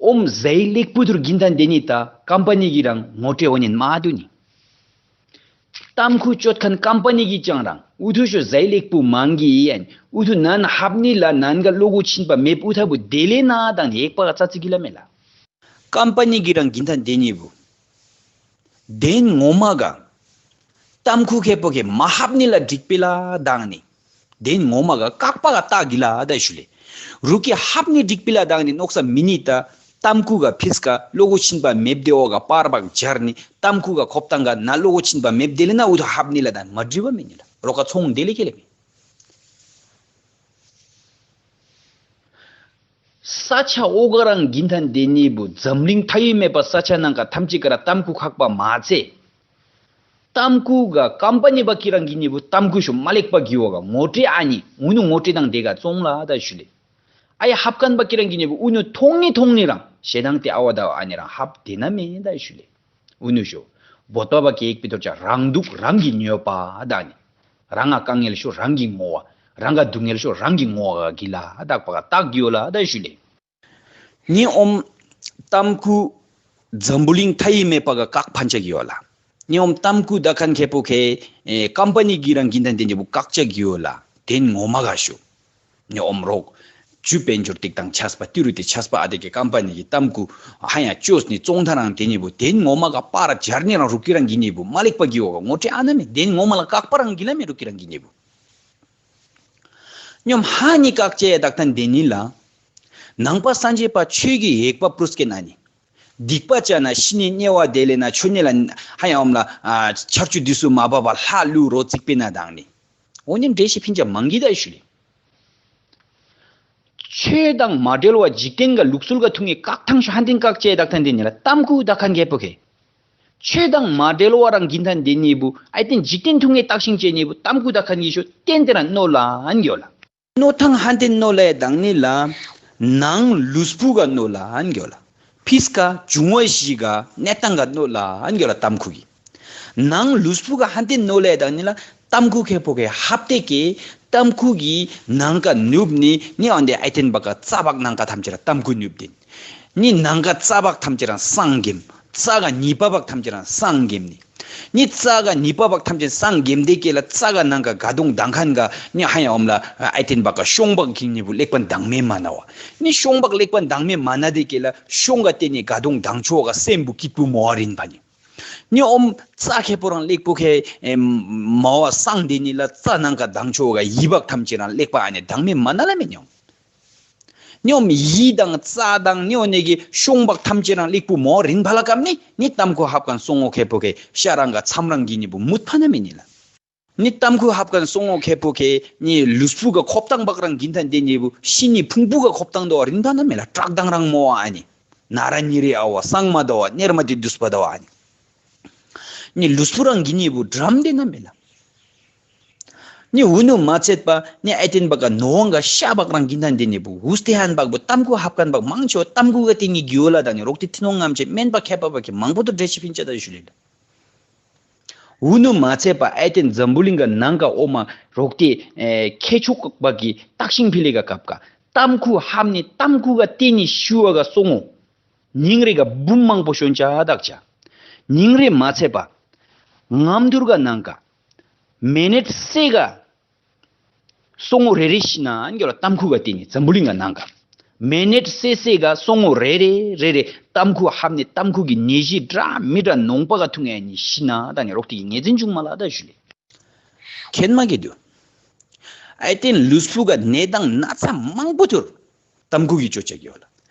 ཨོམ་ཟའི་ལེགས་པོ་ཐུར་གིན་ཐན་ཏེ་ནི་ད་ཀམ་པ་ནི་གི་རང་ངོ་སྤྲོད་འོ་ནི་མ་འདུག་ནི། ཏམ་ཁུ་ཅོད་ཁན་ཀམ་པ་ནི་གི་ཅང་རང་འུ་ཐུ་ཤོ་ཟའི་ལེགས་པོ་མང་གི་ཡན་འུ་ཐུ་ནན་ཧབ་ནི་ལ་ནན་ག་ལོ་གོ་ཆིན་པ་མེབ་འུ་ཐ་བུ་དེ་ལེ་ན་དང་ནི་ཡེག་པ་ག་ཙ་ཙི་གི་ལ་མེ་ལ། ཀམ་པ་ནི་གི་རང་གིན་ཐན་ཏེ་ནི་བུ་དེན་ངོ་མ་ག་ཏམ་ཁུ་ཁེ་པོ་ཁེ་མ་ཧབ་ནི་ལ་འགྲིག་པེ་ལ་དང་ནི། དེན་ངོ་མ་ག་ཀག་པ་ག་ཏག་གི་ལ་ད་ཞུ་ལེ། རུ་ཀི་ཧབ་ནི་འགྲིག་པེ་ལ་དང་ནི་ནོག་ས་མི་ནི་ད་ཏམ་ཁུ་ག་ཕིས་ཀ་ལོ་གོ་ཆིན་པ་མེབ་དེ་བ་ག་པར་བག་འཇར་ནི་ཏམ་ཁུ་ག་ཁོབ་ཏང་ག་ན་ལོ་གོ་ཆིན་པ་མེབ་དེ་ལེ་ན་འུ་ཐུ་ཧབ་ནི་ལ་དང་མ་འདྲི་བ་མེ་ནི་ལ་རོ་ཀ་ཚོང་དེ་ལེ་ཁེ་ལེ་མེ། ས་ཆ་འོ་ག་རང་གིན་ཐན་ཏེ་ནི་བུ་འཛམ་གླིང་མཐའ་ཡི་མེད་པ་ས་ཆ་ནང་ག་ཐམས་ཅད་ཀ་ར་ཏམ་ཁུ་ཁག་པ་མ་ཚེ། ཏམ་ཁུ་ག་ཀམ་པ་ནི་བ་ཀི་རང་གི་ནི་བུ་ཏམ་ཁུ་ཤོ་མ་ལེགས་པ་གི་བ་ག་ངོ་སྤྲོད་ཨ་ནི་འུ་ནུ་ངོ་སྤྲོད་དང་དེ་ག་ཙོང་ལ་ད་ཞུ་ལེ། ཨ་ཡ་ཧབ་ཁན་བ་ཀི་རང་གི་ནི་བུ་འུ་ནུ་ཐོང་ནི་ཐོང་ནི་རང་ཞེ་སྡང་ཏེ་ཨ་བ་ད་ཨ་ནི་རང་ཧབ་དེ་ན་མེ་ད་ཞུ་ལེ། འུ་ནུ་ཤོ་བོ་ཏོ་བ་ཀེ་ཡེག་པི་ཏོ་ཅ་རང་སྡུག་རང་གི་ཉོས་པ་ད་ནི། རང་ང་དཀའ་ངལ་ཤོ་རང་གི་ངོ་བ། རང་ང་སྡུག་ངལ་ཤོ་རང་གི་ངོ་བ་ག་གི་ལ་དག་པ་ག་ཏག་གི་ཡོ་ལ་ད་ཞུ་ལེ། ནི་ཨོམ་ཏམ་ཁུ་འཛམ་བུ་གླིང་མཐའ་ཡི་མེད་པ་ག་ཀག་ཕན་ཆ་གི་ཡོ་ལ། ནི་ཨོམ་ཏམ་ཁུ་ད་ཁན་ཁེ་པོ་ཁེ་ཨེ་ཀམ་པ་ནི་གི་རང་གིན་ཐན་དེན་ཅི་བུ་ཀག་ཆ་གི་ཡོ་ལ། དེན་ངོ་མ་ག་ཤོ། ནི་ཨོམ་རོག་ཇུ་དཔལ་འབྱོར་ཏིག་དང་ཆས་པ་ཏི་རུ་ཏི་ཆས་པ་ཨ་དེ་གི་ཀམ་པ་ནི་གི་ཏམ་ཁུ་ཧ་ཡང་ཅོས་ནི་ཙོང་ཐ་རང་དེ་ནི་བུ་དེན་ངོ་མ་ག་པར་འཇར་ནི་རང་རུ་ཀི་རང་གི་ནི་བུ་མ་ལེགས་པ་གི་ཡོ་ག་ངོ་སྤྲོད་ཨ་ན་མེ། དེན་ངོ་མ་ལ་ཀག་པ་རང་གི་ལ་མེ་རུ་ཀི་རང་གི་ནི་བུ། ཉོམ་ཧ་ནི་ཀག་ཅེ་ཡ་དག་ཐན་དེ་ནི་ལ། ནང་པ་སངས་རྒྱས་པ་ཆོས་ཀྱི་ཡེག་པ་པྲུས་ཀེ་ན་ནི། སྡིག་པ་ཅ་ན་ཤི་ནི་དམྱལ་བ་དེ་ལེ་ན་ཆོས་ནི་ལ་ཧ་ཡང་འོམ་ལ་ཨ་ཆར་ཆུ་དུས་སུ་མ་བབ་པ་ལྷ་ཀླུ་རོ་ཙིག་པེ་ན་དང་ནི། འོ་ནི་འགྲེལ་བཤད་ཕིན་ཅ་མང་གི་ད་ཞུ་ལེ། ཆོས་དང་མ་འབྲེལ་བ་འཇིག་རྟེན་ག་ལུགས་སྲོལ་ག་ཐུག་ངེ་ཀག་ཐང་ཤོ་ཧན་ཏེན་ཀག་ཅེ་ཡ་དག་ཐན་དེ་ནི་ལ་ཏམ་ཁུ་དག་ཁན་ཁེ་པོ་ཁེ། ཆོས་དང་མ་འབྲེལ་བ་རང་གིན་ཐན་དེ་ནི་བུ་ཨའི་ཏེན་འཇིག་རྟེན་ཐུག་ངེ་ཏག་ཤིང་ཅེ་ནི་བུ་ཏམ་ཁུ་དག་ཁན་གི་ཤོ་ཏེན་ཏེ་རང་ནོ་ལ་ཨན་གྱོ་ལ། ནོ་ཐང་ཧན་ཏེན་ནོ་ལ་ཡ་དག་ནི་ལ། ནང་ལུས་པོ་ག་ནོ་ལ་ཨན་གྱོ་ལ། ཕིས་ཀ་འབྱུང་བ་བཞི་ག་གནས་སྟངས་ག་ནོ་ལ་ཨན་གྱོ་ལ་ཏམ་ཁུ་གི། ནང་ལུས་པོ་ག་ཧན་ཏེན་ནོ་ལ་ཡ་དག་ནི་ལ། ཏམ་ཁུ་ཁེ་པོ་ཁེ་ཧབ་ཏེ་ཀེ་ཏམ་ཁུ་གི་ནང་ག་ནུབ་ནི་ནི་ཨན་ཏེ་ཨའི་ཏེན་བ་ག་ཙ་བག་ནང་ག་ཐམས་ཅད་ར་ཏམ་ཁུ་ནུབ་དེན། ནི་ནང་ག་ཙ་བག་ཐམས་ཅད་ར་སངས་གེམ། ཙ་ག་ཉི་པ་བག་ཐམས་ཅད་ར་སངས་གེམ་ནི། ནི་ཙ་ག་ཉི་པ་བག་ཐམས་ཅད་སངས་གེམ་དེ་ཀེ་ལ་ཙ་ག་ནང་ག་ག་དུང་དང་ཁན་ག་ནི་ཧ་ཡང་འོམ་ལ་ཨའི་ཏེན་བ་ག་ཤོང་བག་གི་ནི་བུ་ལེགས་པ་དང་མེ་མ་ན་བ། ནི་ཤོང་བག་ལེགས་པ་དང་མེ་མ་ན་དེ་ཀེ་ལ་ཤོང་ག་ཏེ་ནི་ག་དུང་དང་ཆོ་ག་སེམས་བུ་ཀིད་པུ་མོ་བ་རིན་པ་ནི། ནི་ཨོམ་རྩྭ་ཁེ་པོ་རང་ལེགས་པོ་ཁེ་ཨེ་མ་བ་སང་དེ་ནི་ལ་རྩྭ་ནང་ཀ་དང་ཆོ་ག་ཡི་བག་ཐམས་ཅད་རང་ལེགས་པ་ཨ་ནི་དང་མེ་མ་ན་ལ་མེ་ནི་ཨོམ། ནི་ཨོམ་ཡི་དང་རྩྭ་དང་ནི་ཨོ་ནི་གི་ཤོང་བག་ཐམས་ཅད་རང་ལེགས་པོ་མོ་རིན་ཕ་ལ་ཀམ་ནི་ནི་ཏམ་ཁུ་ཧབ་ཁན་སོང་ངོ་ཁེ་པོ་ཁེ་ཤ་རང་ག་ཚམ་རང་གི་ནི་བུ་མུད་ཕ་ན་མེ་ནི་ལ། ནི་ཏམ་ཁུ་ཧབ་ཁན་སོང་ངོ་ཁེ་པོ་ཁེ་ནི་ལུས་པོ་ག་ཁོབ་ཐང་བག་རང་གིན་ཐན་དེ་ནི་བུ་ཤི་ནི་ཕུང་པོ་ག་ཁོབ་ཐང་དོ་རིན་ཐན་ན་མེ་ལ་བཀྲག་དང་རང་མོ་ཨ་ནི། ན་ར་ཉི་རེ་ཨ་བ་སང་མ་དོ་བ་ནེར་མ་དེ་དུས་པ་དོ་ཨ་ནི། ནི་ལུས་པོ་རང་གི་ནི་བུ་འགྲམ་དེ་ན་མེ་ལ། ནི་འུ་ནུ་མ་ཚད་པ་ནི་ཨའི་ཏེན་བག་ག་ནོ་ཝང་ག་ཤ་བག་རང་གིན་ཐན་དེ་ནི་བུ་འུ་སྟེ་ཧན་བག་བུ་ཏམ་ཁུ་ཧབ་ཁན་བག་མང་ཆོ་ཏམ་ཁུ་ག་ཏེ་ནི་གི་ཝ་ལ་དང་ནི་རོག་ཏེ་ཐི་ནོང་ངམ་ཆེ་མེན་པ་ཁེ་པ་བག་གི་མང་པོ་དུ་འདྲེ་ཤི་ཕིན་ཆ་ད་ཞུ་ལེ་ལ། འུ་ནུ་མ་ཚད་པ་ཨའི་ཏེན་འཛམ་བུ་གླིང་ག་ནང་ག་ཨོ་མ་རོག་ཏེ་ཨེ་ཁེ་ཆོག་བག་གི་ཏག་ཤིང་ཕི་ལེ་ག་ཀབ་ཀ་ཏམ་ཁུ་ཧམ་ནི་ཏམ་ཁུ་ག་ཏེ་ནི་ཤུ་བ་ག་སོང་ངོ་ཉིང་རེ་ག་བུམ་མང་པོ་ཤོན་ཆ་དག་ཆ། ཉིང་རེ་མ་ཚད་པ་ངམ་དུར་ག་ནང་ག་མེ་ནེཊ་སེ་ག་སོང་ངོ་རེ་རེ་ཤི་ན་ཨན་གྱོ་ལ་ཏམ་ཁུ་ག་ཏེ་ནི་འཛམ་བུ་གླིང་ག་ནང་ག་མེ་ནེཊ་སེ་སེ་ག་སོང་ངོ་རེ་རེ་རེ་རེ་ཏམ་ཁུ་ཧམ་ནི་ཏམ་ཁུ་གི་ནད་གཞི་འདྲ་མི་འདྲ་ནོང་པ་ག་ཐུང་ངེ་ནི་ཤི་ན་ད་ནི་རོག་ཏེ་གི་ངེས་འཛིན་བྱུང་མ་ལ་ད་ཞུ་ལེ། ཁེན་མ་གི་དུ། ཨའི་ཏེན་ལུས་པོ་ག་ནད་དང་ན་ཚ་མང་པོ་ཐུར་ཏམ་ཁུ་གི་ཅོ་ཆ་གི་ཝ་ལ།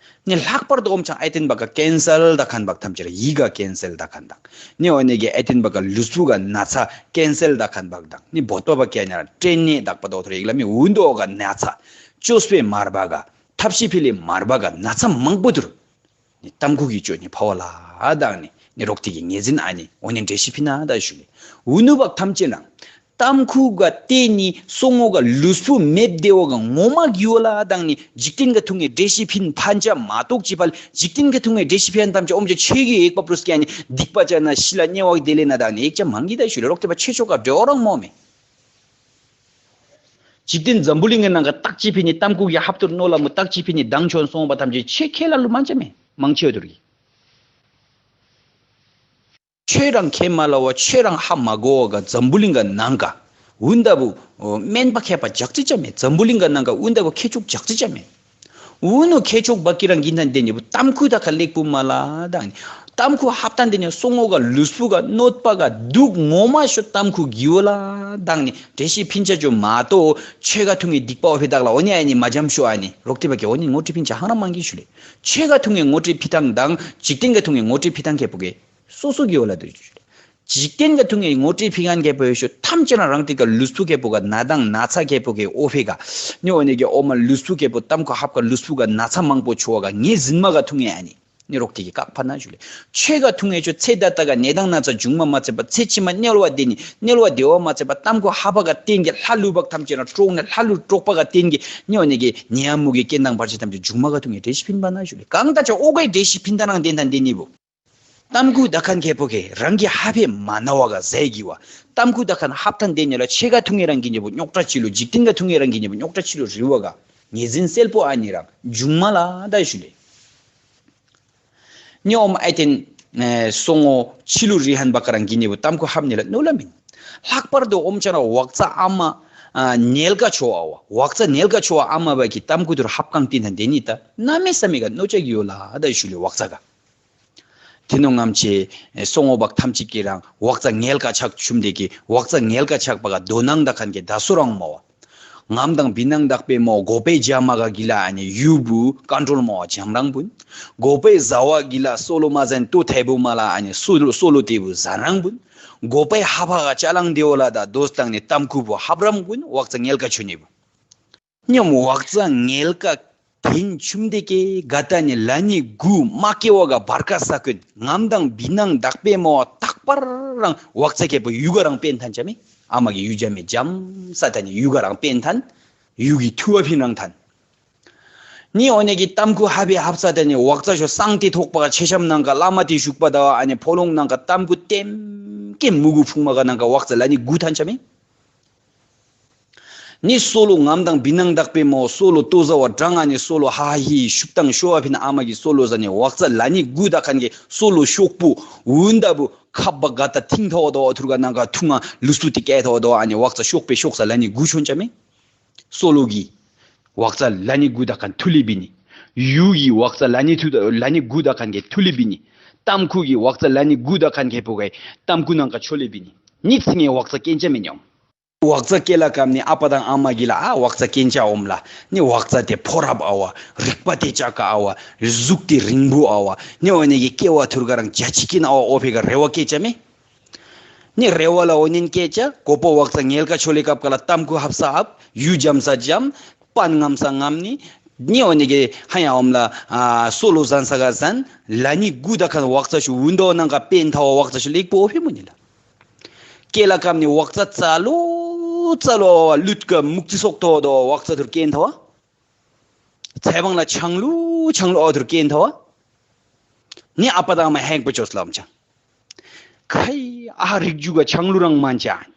ནི་ལྷག་པར་དུ་ཨོམ་ཆང་ཨའི་ཏེན་བག་ག་ཀེན་སལ་ད་ཁན་བག་ཐམས་ཅད་ར་ཡི་ག་ཀེན་སལ་ད་ཁན་དང་། ནི་ཨོ་ནི་གི་ཨའི་ཏེན་བག་ག་ལུས་པོ་ག་ན་ཚ་ཀེན་སལ་ད་ཁན་བག་དང་། ནི་བོད་པ་བག་ག་ནི་ར་ཏྲེན་ནེ་དག་པ་དོ་ཐོར་ཡིག་ལ་མི་འུན་དོ་ག་ན་ཚ་ཅོས་པེ་མར་བག་ག་ཐབས་ཤི་ཕི་ལེ་མར་བག་ག་ན་ཚ་མང་པོ་ཐུར། ནི་ཏམ་ཁུ་གི་ཅོ་ནི་ཕ་བ་ལ་དང་ནི་ནི་རོག་ཏེ་གི་ངེས་འཛིན་ཨ་ནི་འོ་ནི་འདྲེ་ཤི་ཕི་ན་ད་ཞུ་ལེ། འུ་ནུ་བག་ཐམས་ཅད་ནང་ཏམ་ཁུ་ག་ཏེ་ནི་སོང་ངོ་ག་ལུས་པོ་མེད་དེ་བ་ག་ངོ་མ་གི་ཝ་ལ་དང་ནི་འཇིག་རྟེན་ག་ཐུང་ངེ་འདྲེ་ཤི་ཕིན་ཕན་ཆ་མ་གཏོགས་ཅི་ཕལ་འཇིག་རྟེན་ག་ཐུང་ངེ་འདྲེ་ཤི་ཕན་ཐམས་ཅད་ཨོམ་ཆ་ཆོས་ཀྱི་ཡེག་པ་པྲུས་ཀྱ་ནི་སྡིག་པ་ཆ་ན་ཤི་ལ་ཉེ་བ་དེ་ལེ་ན་དང་ནི་ཡེག་ཆ་མང་གི་ད་ཞུ་ལེ། རོག་ཏེ་བ་ཆོས་ཕྱོགས་ག་འདྲེ་བ་རང་མོ་མེ། འཇིག་རྟེན་འཛམ་བུ་གླིང་གི་ནང་ག་ཏག་ཅི་ཕི་ནི་ཏམ་ཁུ་གི་ཧབ་ཐུར་ནོ་ལ་མུ་ཏག་ཅི་ཕི་ནི་དང་ཆོན་སོང་བ་ཐམས་ཅད་ཆོས་ཁེ་ལ་ལུ་མན་ཆ་མེ་མང་ཆེ་བ་ཐུར་གི། ཆོས་རང་ཁེ་མ་ལ་བ་ཆོས་རང་ཧ་མ་གོ་བ་ག་འཛམ་བུ་གླིང་ག་ནང་ག་འུན་ད་བུ་མེན་པ་ཁེ་པ་ཇག་ཅི་ཆ་མེ། འཛམ་བུ་གླིང་ག་ནང་ག་འུན་ད་བུ་ཁེ་ཆོག་ཇག་ཅི་ཆ་མེ། འུ་ནུ་ཁེ་ཆོག་བག་གི་རང་གིན་ཐན་དེ་ནི་བུ་ཏམ་ཁུ་ད་ཁ་ལེགས་པོ་མ་ལ་དང་ནི་ཏམ་ཁུ་ཧབ་ཐན་དེ་ནི་སོང་ངོ་ག་ལུས་པོ་ག་གནོད་པ་ག་དུག་ངོ་མ་ཤོ་ཏམ་ཁུ་གི་ཝ་ལ་དང་ནི་འདྲེ་ཤི་ཕིན་ཆ་ཅོ་མ་གཏོགས་ཆོས་ག་ཐུང་ངེ་སྡིག་པ་བ་ཕི་དག་ལ་འོ་ནི་ཨ་ནི་མ་འཇམ་ཤོ་ཨ་ནི་རོག་ཏེ་བ་ག་འོ་ནི་ངོ་སྤྲོད་ཕིན་ཆ་ཧང་རང་མང་གི་ཞུ་ལེ། ཆོས་ག་ཐུང་ངེ་ངོ་སྤྲོད་ཕི་ཐང་དང་འཇིག་རྟེན་ག་ཐུང་ངེ་ངོ་སྤྲོད་ཕི་ཐང་ཁེ་པོ་གེ་སོ་སོ་གི་ཝ་ལ་དུ་ཞུ་ལེ། འཇིག་རྟེན་ག་ཐུང་ངེ་ངོ་སྤྲོད་ཕི་ཁན་ཁེ་པོ་ཡོ་ཤོ་ཐམས་ཅད་རང་རང་ཏེ་ག་ལུས་པོ་ཁེ་པོ་ག་ན་དང་ན་ཚ་ཁེ་པོ་གེ་ཨོ་ཕེ་ག་ནི་འོ་ནི་གི་ཨོ་མ་ལུས་པོ་ཁེ་པོ་ཏམ་ཁུ་ཧབ་ག་ལུས་པོ་ག་ན་ཚ་མང་པོ་ཆོ་བ་ག་ངེས་འཛིན་མ་ག་ཐུང་ངེ་ཨ་ནི་ནི་རོག་ཏེ་གི་ཀག་ཕ་ན་ཞུ་ལེ། ཆོས་ག་ཐུང་ངེ་ཆོ་ཚེ་ད་ད་ག་ནད་དང་ན་ཚ་འབྱུང་མ་མ་ཚད་པ་ཚེ་ཕྱི་མ་དམྱལ་བ་དེ་ནི་དམྱལ་བ་དེ་བ་མ་ཚད་པ་ཏམ་ཁུ་ཧབ་ག་བརྟེན་གི་ལྷ་ཀླུ་བག་ཐམས་ཅད་རང་དཀྲོག་ནི་ལྷ་ཀླུ་དཀྲོག་པ་ག་བརྟེན་གི་ནི་འོ་ནི་གི་ཉེ་ཡ་མུ་གི་རྐྱེན་དང་བར་ཆད་ཐམས་ཅད་འབྱུང་མ་ག་ཐུང་ངེ་འདྲེ་ཤི་ཕིན་པ་ན་ཞུ་ལེ། གང་ད་ཆ་ཨོ་གེ་འདྲེ་ཤི་ཕིན་ད་རང་དེན་ཐན་དེ་ནི་བུ། ཏམ་ཁུ་ད་ཁན་ཁེ་པོ་གེ་རང་གི་ཧ་ཕེ་མ་ན་བ་ག་ཟེ་གི་བ། ཏམ་ཁུ་ད་ཁན་ཧབ་ཐན་དེ་ནི་ལ་ཆོས་ག་ཐུང་ངེ་རང་གི་ཉེ་བུ་རྙོག་དྲ་ཆི་ལུ་འཇིག་རྟེན་ག་ཐུང་ངེ་རང་གི་ཉེ་བུ་རྙོག་དྲ་ཆི་ལུ་རི་བ་ག་ངེས་འཛིན་སེལ་པོ་ཨ་ནི་རང་འབྱུང་མ་ལ་ད་ཞུ་ལེ། ནི་ཨོམ་ཨའི་ཏེན་ཨེ་སོང་ངོ་ཆི་ལུ་རི་ཧན་བག་ག་རང་གི་ཉེ་བུ་ཏམ་ཁུ་ཧབ་ནི་ལ་ནོ་ལ་མིན། ལྷག་པར་དུ་ཨོམ་ཆ་ར་ཝག་ཙ་ཨ་མ་ཨ་ཉལ་ཀ་ཆོ་བ་ཝག་ཙ་ཉལ་ཀ་ཆོ་བ་ཨ་མ་བ་གི་ཏམ་ཁུ་ཐུར་ཧབ་ཁང་ཏེན་ཐན་དེ་ནི་ད་ན་མེ་ས་མེ་ག་ནོ་ཆ་གི་ཡོ་ལ་ད་ཞུ་ལེ་ཝག་ཙ་ག། ཐི་ནོང་ངམ་ཆེ་སོང་ངོ་བག་ཐམས་ཅད་ཀྱི་རང་ཝག་ཙ་ཉལ་ཀ་ཆག་ཆུམ་དེ་གི་ཝག་ཙ་ཉལ་ཀ་ཆག་པ་ག་དོ་ནང་ད་ཁན་གི་ད་སུ་རང་མ་བ། ངམ་དང་བི་ནང་དག་པེ་མོ་གོ་པེ་ཇ་མ་ག་གི་ལ་ཨ་ནི་ཡུ་བུ་ཀོན་ཊོལ་མོ་ཇམ་རང་བུན། གོ་པེ་ཟ་བ་གི་ལ་སོ་ལོ་མ་ཟན་ཏོ་ཐེ་བུ་མ་ལ་ཨ་ནི་སོ་ལོ་སོ་ལོ་ཏེ་བུ་ཟ་རང་བུན། གོ་པེ་ཧ་ཕ་ག་ཅ་ལང་དེ་བོ་ལ་ད་དོས་དང་ནི་ཏམ་ཁུ་བུ་ཧབ་རང་བུན་ཝག་ཙ་ཉལ་ཀ་ཆོ་ནི་བུ། ཉམ་ཝག་ཙ་ཉལ་ཀ་ཐེན་ཆུམ་དེ་ཀེ་ག་ད་ནི་ལ་ནི་གུ་མ་ཀེ་བ་ག་བར་ཀ་ས་ཀུན་ངམ་དང་བི་ནང་དག་པེ་མོ་ཏག་པར་རང་ཝག་ཙ་ཁེ་པོ་ཡུ་ག་རང་པེན་ཐན་ཆ་མེ། ཨ་མ་གི་ཡུ་ཇ་མེ་ཇམ་ས་ཐན་ནི་ཡུ་ག་རང་པེན་ཐན། ཡུ་གི་ཐུ་བ་ཕིན་རང་ཐན། ནི་འོ་ནི་གི་ཏམ་ཁུ་ཧ་བེ་ཧབ་ས་ཐན་ནི་ཝག་ཙ་ཤོ་སང་ཏེ་ཐོག་པ་ཆེ་ཤམ་ནང་ག་བླ་མ་ཏེ་ཞུགས་པ་ད་ཨ་ནི་ཕོ་ལོང་ནང་ག་ཏམ་ཁུ་ཏེམ་ཀེ་མུ་གུ་ཕུང་མ་ག་ནང་ག་ཝག་ཙ་ལ་ནི་གུ་ཐན་ཆ་མེ། ནི་སོ་ལོ་ངམ་དང་བི་ནང་དག་པེ་མོ་སོ་ལོ་ཏོ་ཟ་བ་དྲང་ཨ་ནི་སོ་ལོ་ཧ་ཧི་ཤུབ་ཏང་ཤོ་བ་ཕིན་ཨ་མ་གི་སོ་ལོ་ཟ་ནི་ཝག་ཙ་ལ་ནི་གུ་ད་ཁན་གི་སོ་ལོ་ཤོག་པུ་འུན་ད་བུ་ཁབ་བ་ག་ད་ཐིང་ཐོ་དོ་ཐུར་ག་ནང་ག་ཐུང་ང་ལུས་པོ་ཏེ་ཀེ་ཐོ་དོ་ཨ་ནི་ཝག་ཙ་ཤོག་པེ་ཤོག་ས་ལ་ནི་གུ་ཆོན་ཆ་མེ། སོ་ལོ་གི་ཝག་ཙ་ལ་ནི་གུ་ད་ཁན་ཐུ་ལི་བི་ནི། ཡུ་གི་ཝག་ཙ་ལ་ནི་ཐུ་ལ་ནི་གུ་ད་ཁན་གི་ཐུ་ལི་བི་ནི། ཏམ་ཁུ་གིས་ཝག་ཙ་ལ་ནི་དགུ་དང་ཁན་ཁེ་པོ་གིས་ཏམ་ཁུ་ནང་ཀ་ཆོ་ལེ་བི་ནི། ནི་ཚིག་ངེ་ཝག་ཙ་ཀེན་ཅ་མེ་ཉོ། ཝག་ཙ་སྐེ་ལ་ཀམ་ནི་ཨ་པ་དང་ཨ་མ་གི་ལ་ཨ་ཝག་ཙ་ཀེན་ཅ་ཨོམ་ལ། ནི་ཝག་ཙ་ཏེ་ཕོ་རབ་ཨ་བ། རིག་པ་ཏེ་ཅ་ཀ་ཨ་བ། གཟུགས་ཏེ་རིང་པོ་ཨ་བ། ནི་འོ་ནི་གི་སྐྱེ་བ་ཐུར་ག་རང་འཇའ་ཆི་ཀིན་ཨ་བ་ཨོ་ཕེ་ག་རེ་བ་ཀེ་ཅ་མེ། ནི་རེ་བ་ལ་འོ་ནིན་ཀེ་ཅ་གོ་པོ་ཝག་ཙ་ངལ་ཀ་ཆོ་ལེ་སྐབས་ཀ་ལ་ཏམ་ཁུ་ཧབ་ས་ཧབ། ཡུ་འཇམ་ས་འཇམ། པན་ངམ་ས་ངམ་ནི། ནི་འོ་ནི་གི་ཧ་ཡང་ཨོམ་ལ་ཨ་སོ་ལོ་ཟན་ས་ག་ཟན། ལ་ནི་དགུ་དང་ཁན་ཝག་ཙ་ཤུ་འུན་དོ་ནང་ཀ་པེན་ཐ་བ་ཝག་ཙ་ཤུ་ལེགས་པོ་ཨོ་ཕེ་མུ་ནི་ལ། སྐེ་ལ་ཀམ་ནི་ཝག་ཙ་ཙ་ལོ་ཙ་ལོ་ལུད་ཀ་མུག་ཙི་སོག་ཐོ་དོ་ཝག་ཙ་ཐུར་ཀེན་ཐ་བ། ཚེ་བང་ལ་ཆང་ལུ་ཆང་ལུ་ཨོ་ཐུར་ཀེན་ཐ་བ། ནི་ཨ་པ་དང་ཨ་མ་ཧེང་པ་ཅོས་ལ་ཨོམ་ཅང་། ཁའི་ཨ་རིག་ཇུ་ག་ཆང་ལུ་རང་མན་ཅ།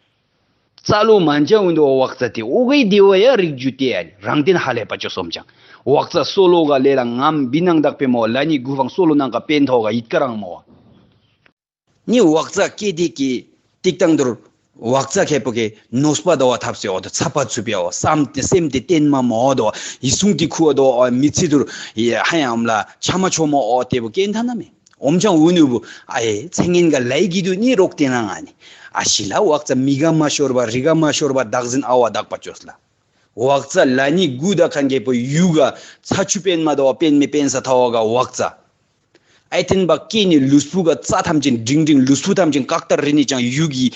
ཙ་ལོ་མན་ཅ་འུན་དོ་ཝག་ཙ་ཏེ་ཨོ་གེ་དེ་བ་ཡ་རིག་ཇུ་ཏེ་ཨ་ནི་རང་ཏེན་ཧ་ལེ་པ་ཅོས་ཨོམ་ཅང་། ཝག་ཙ་སོ་ལོ་ག་ལེ་ལ་ངམ་བི་ནང་དག་པེ་མོ་ལ་ནི་དགུ་བང་སོ་ལོ་ནང་ཀ་པེན་ཐ་བ་ག་ཡིད་ཀ་རང་མོ་བ། ནི་ཝག་ཙ་སྐྱེ་དེ་ཀི་ཏིག་ཏང་དུར་ཝག་ཙ་ཁེ་པོ་གི་ནོས་པ་དོ་བ་ཐབས་སེ་འོ་དོ་ཚ་པ་ཚུ་པེ་འོ་སམ་སེམས་ཏེ་ཏེན་མ་མོ་དོ་ཡི་སུང་ཏི་ཁུ་འོ་དོ་མི་ཚི་དུར་ཧ་ཡང་ཨོམ་ལ་ཆ་མ་ཆོ་མོ་འོ་ཏེ་བུ་ཀེན་ཐ་ན་མེ། ཨོམ་ཅང་འུ་ནུ་བུ་ཨ་ཡེ་ཚེ་ངན་ག་ལའི་གི་དུ་ནི་རོག་ཏེ་ན་ང་ནི་ཨ་ཤི་ལ་ཝག་ཙ་མི་ག་མ་ཤོར་བ་རི་ག་མ་ཤོར་བ་དག་ཟིན་ཨ་བ་དག་པ་ཅོས་ལ། ཝག་ཙ་ལ་ནི་དགུ་དང་ཁན་ཁེ་པོ་ཡུ་ག་ཚ་ཆུ་པེན་མ་དོ་བ་པེན་མེ་པེན་ས་ཐ་བ་ག་ཝག་ཙ། ཨའི་ཏེན་བ་ཀེ་ནི་ལུས་པོ་ག་རྩ་ཐམས་ཅད་འབྲིང་འབྲིང་ལུས་པོ་ཐམས་ཅད་ཀག་ཏར་རི་ནི་ཅང་ཡུ་གི་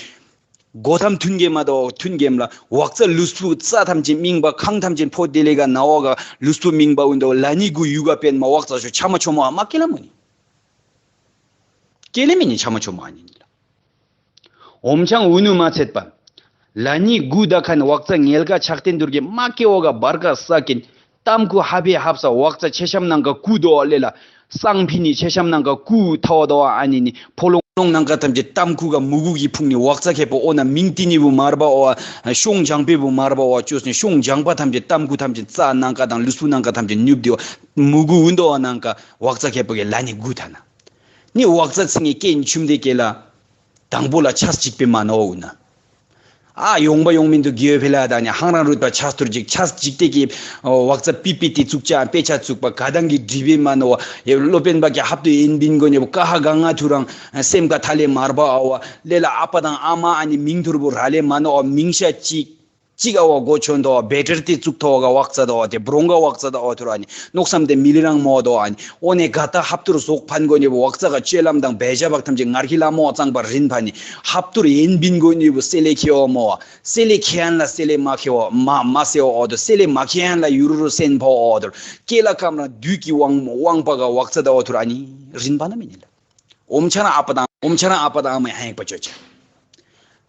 སྒོ་ཐམ་ཐུན་གེ་མ་དོ་ཐུན་གེམ་ལ་ཝག་ཙ་ལུས་པོ་རྩ་ཐམས་ཅད་མིང་བ་ཁང་ཐམས་ཅད་ཕོ་དེ་ལེ་ག་ན་བ་ག་ལུས་པོ་མིང་བ་འུན་དོ་ལ་ནི་དགུ་ཡུ་ག་པེན་མ་ཝག་ཙ་ཤོ་ཆ་མ་ཆོ་མོ་ཨ་མ་ཀེ་ལ་མོ་ནི། ཀེ་ལེ་མེ་ནི་ཆ་མ་ཆོ་མོ་ཨ་ནི་ལ། ཨོམ་ཅང་འུ་ནུ་མ་ཚད་པ། ལ་ནི་དགུ་དང་ཁན་ཝག་ཙ་ངལ་ཀ་ཆག་ཏེན་དུར་གེ་མ་ཀེ་བ་ག་བར་ཀ་ས་ཀིན། ཏམ་ཁུ་ཧ་པེ་ཧབ་ས་ཝག་ཙ་ཆེ་ཤམ་ནང་ཀ་ཀུ་དོ་ལེ་ལ། སང་ཕི་ནི་ཆེ་ཤམ་ནང་ཀ་ཀུ་ཐ་བ་དོ་ཨ་ནི་ནི་ཕོ་ལོང་ལོང་ནང་ཀ་ཐམས་ཅད་ཏམ་ཁུ་ག་མུ་གུ་གི་ཕུང་ནི་ཝག་ཙ་ཁེ་པོ་ཨོ་ན་མིང་ཏི་ནི་བུ་མར་བ་ཨོ་ཤོང་ཇང་པེ་བུ་མར་བ་ཨོ་ཅོས་ནི་ཤོང་ཇང་པ་ཐམས་ཅད་ཏམ་ཁུ་ཐམས་ཅད་རྩ་ནང་ཀ་དང་ལུས་པོ་ནང་ཀ་ཐམས་ཅད་ནུབ་དེ་བ་མུ་གུ་འུན་དོ་ནང་ཀ་ཝག་ཙ་ཁེ་པོ་གི་ལ་ནི་དགུ་ཐ་ན། ནི་ཝག་ཙ་ཚིང་ངེ་ཀེན་ཆུམ་དེ་ཀེ་ལ། དང་པོ་ལ་ཆས་ཅིག་པེ་མ་ནོ་འུ་ན། ཨ་ཡོང་པ་ཡོང་མིན་དུ་གི་ཡོ་ཕེ་ལ་ད་ནི་ཧང་རང་རུད་པ་ཆས་ཐུར་ཅིག་ཆས་ཅིག་ཏེ་ཀེ་ཝག་ཙ་པི་པི་ཏི་ཙུག་ཅ་པེ་ཆ་ཙུག་པ་ག་དང་གི་དྲི་བེ་མ་ནོ་ཡེ་ལོ་པེན་པ་ཀེ་ཧབ་ཏུ་ཡེན་བིན་གོ་ནི་བུ་ཀ་ཧ་ག་ང་ཐུ་རང་སེམས་ཀ་ཐ་ལེ་མར་བ་ཨ་བ་ལེ་ལ་ཨ་པ་དང་ཨ་མ་ཨ་ནི་མིང་ཐུར་བུ་ར་ལེ་མ་ནོ་མིང་ཤ་ཅིག་ཅིག་ཨ་བ་གོ་ཆོན་དོ་བ་བེ་ཊར་ཏི་ཙུག་ཐོ་ག་ཝག་ཙ་དོ་བ་ཏེ་བྲོང་ག་ཝག་ཙ་དོ་བ་ཐུར་ཨ་ནི་ནོག་སམ་ཏེ་མི་ལི་རང་མོ་དོ་ཨ་ནི་ཨོ་ནེ་ག་ཏ་ཧབ་ཐུར་ཟོག་ཕན་གོ་ནི་བུ་ཝག་ཙ་ག་ཅེ་ལམ་དང་བེ་ཇ་བག་ཐམས་ཅད་ངར་ཁི་ལ་མོ་ཙང་པ་རིན་ཕ་ནི་ཧབ་ཐུར་ཡེན་བིན་གོ་ནི་བུ་སེ་ལེ་ཁེ་བ་མོ་བ་སེ་ལེ་ཁེ་ཡན་ལ་སེ་ལེ་མ་ཁེ་བ་མ་མ་སེ་བ་ཨོ་དོ་སེ་ལེ་མ་ཁེ་ཡན་ལ་ཡུ་རུ་རུ་སེན་ཕོ་ཨོ་དོ་ཀེ་ལ་ཀམ་རང་དུས་ཀྱི་ཝང་ཝང་པ་ག་ཝག་ཙ་དོ་བ་ཐུར་ཨ་ནི་རིན་ཕ་ན་མེ་ནི་ལ། ཨོམ་ཆ་རང་ཨ་པ་དང་ཨོམ་ཆ་རང་ཨ་པ་དང་ཨ་མ་ཧེང་པ་ཅོ་ཅ།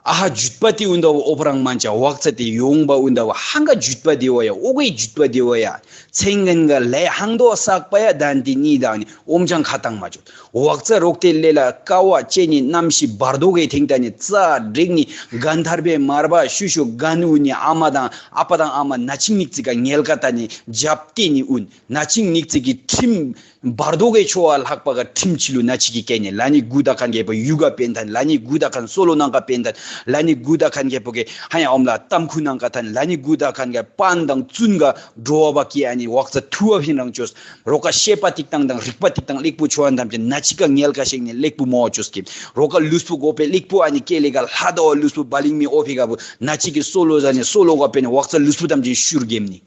ཨ་ཧ་ཇུད་པ་ཏི་འུན་དོ་བ་ཨོ་པ་རང་མན་ཅ་ཝག་ཙ་ཏི་ཡོང་བ་འུན་དོ་བ་ཧང་ག་ཇུད་པ་དེ་བ་ཡ་ཨོ་གེ་ཇུད་པ་དེ་བ་ཡ་ཚེ་ངན་ག་ལས་ཧང་དོ་བསགས་པ་ཡ་དན་ཏི་ནི་དང་ནི་ཨོམ་ཅང་ཁ་ཏང་མ་ཅོ། ཝག་ཙ་རོག་ཏེ་ལེ་ལ་ཀ་བ་ཅེ་ནི་ནམ་ཤི་བར་དོ་གེ་ཐེང་ཏ་ནི་ཙ་དྲེག་ནི་གན་ཐར་པེ་མར་བ་ཤུ་ཤུ་གན་འུན་ནི་ཨ་མ་དང་ཨ་པ་དང་ཨ་མ་ན་ཅིང་ནིག་ཙི་ག་ངལ་ཀ་ཏ་ནི་ཇབ་ཏེ་ནི་འུན་ན་ཅིང་ནིག་ཙི་གི་ཁྲིམས་བར་དོ་གི་ཆོ་བ་ལྷག་པ་ག་ཁྲིམས་ཆི་ལུ་ན་ཅིག་གི་ཀེ་ནི་ལ་ནི་གུ་ད་ཁན་གེ་པོ་ཡུ་ག་པེན་ཐན་ལ་ནི་གུ་ད་ཁན་སོ་ལོ་ནང་ག་པེན་ཐན་ལ་ནི་གུ་ད་ཁན་གེ་པོ་གི་ཧ་ཡང་ཨོམ་ལ་ཏམ་ཁུ་ནང་ག་ཐན་ལ་ནི་གུ་ད་ཁན་གེ་པན་དང་ཙུན་ག་འགྲོ་བ་བ་ཀི་ཨ་ནི་ཝག་ཙ་ཐུ་བ་ཕིན་རང་ཅོས། རོ་ཀ་ཤེས་པ་ཏིག་ཏང་དང་རིག་པ་ཏིག་ཏང་ལེགས་པོ་ཆོ་བ་ཐམས་ཅད་ན་ཅིག་ག་ངལ་ཀ་ཤེག་ནི་ལེགས་པོ་མོ་ཅོས་ཀི། རོ་ཀ་ལུས་པོ་གོ་པེ་ལེགས་པོ་ཨ་ནི་ཀེ་ལེ་ག་ལྷ་དོ་ལུས་པོ་བ་ལིང་མི་ཨོ་ཕི་ག་བུ་ན་ཅིག་གི་སོ་ལོ་ཟ་ནི་སོ་ལོ་ག་པེ་ནི་ཝག་ཙ་ལུས་པོ་ཐམས་ཅད་ཤུར་གེམ་ནི།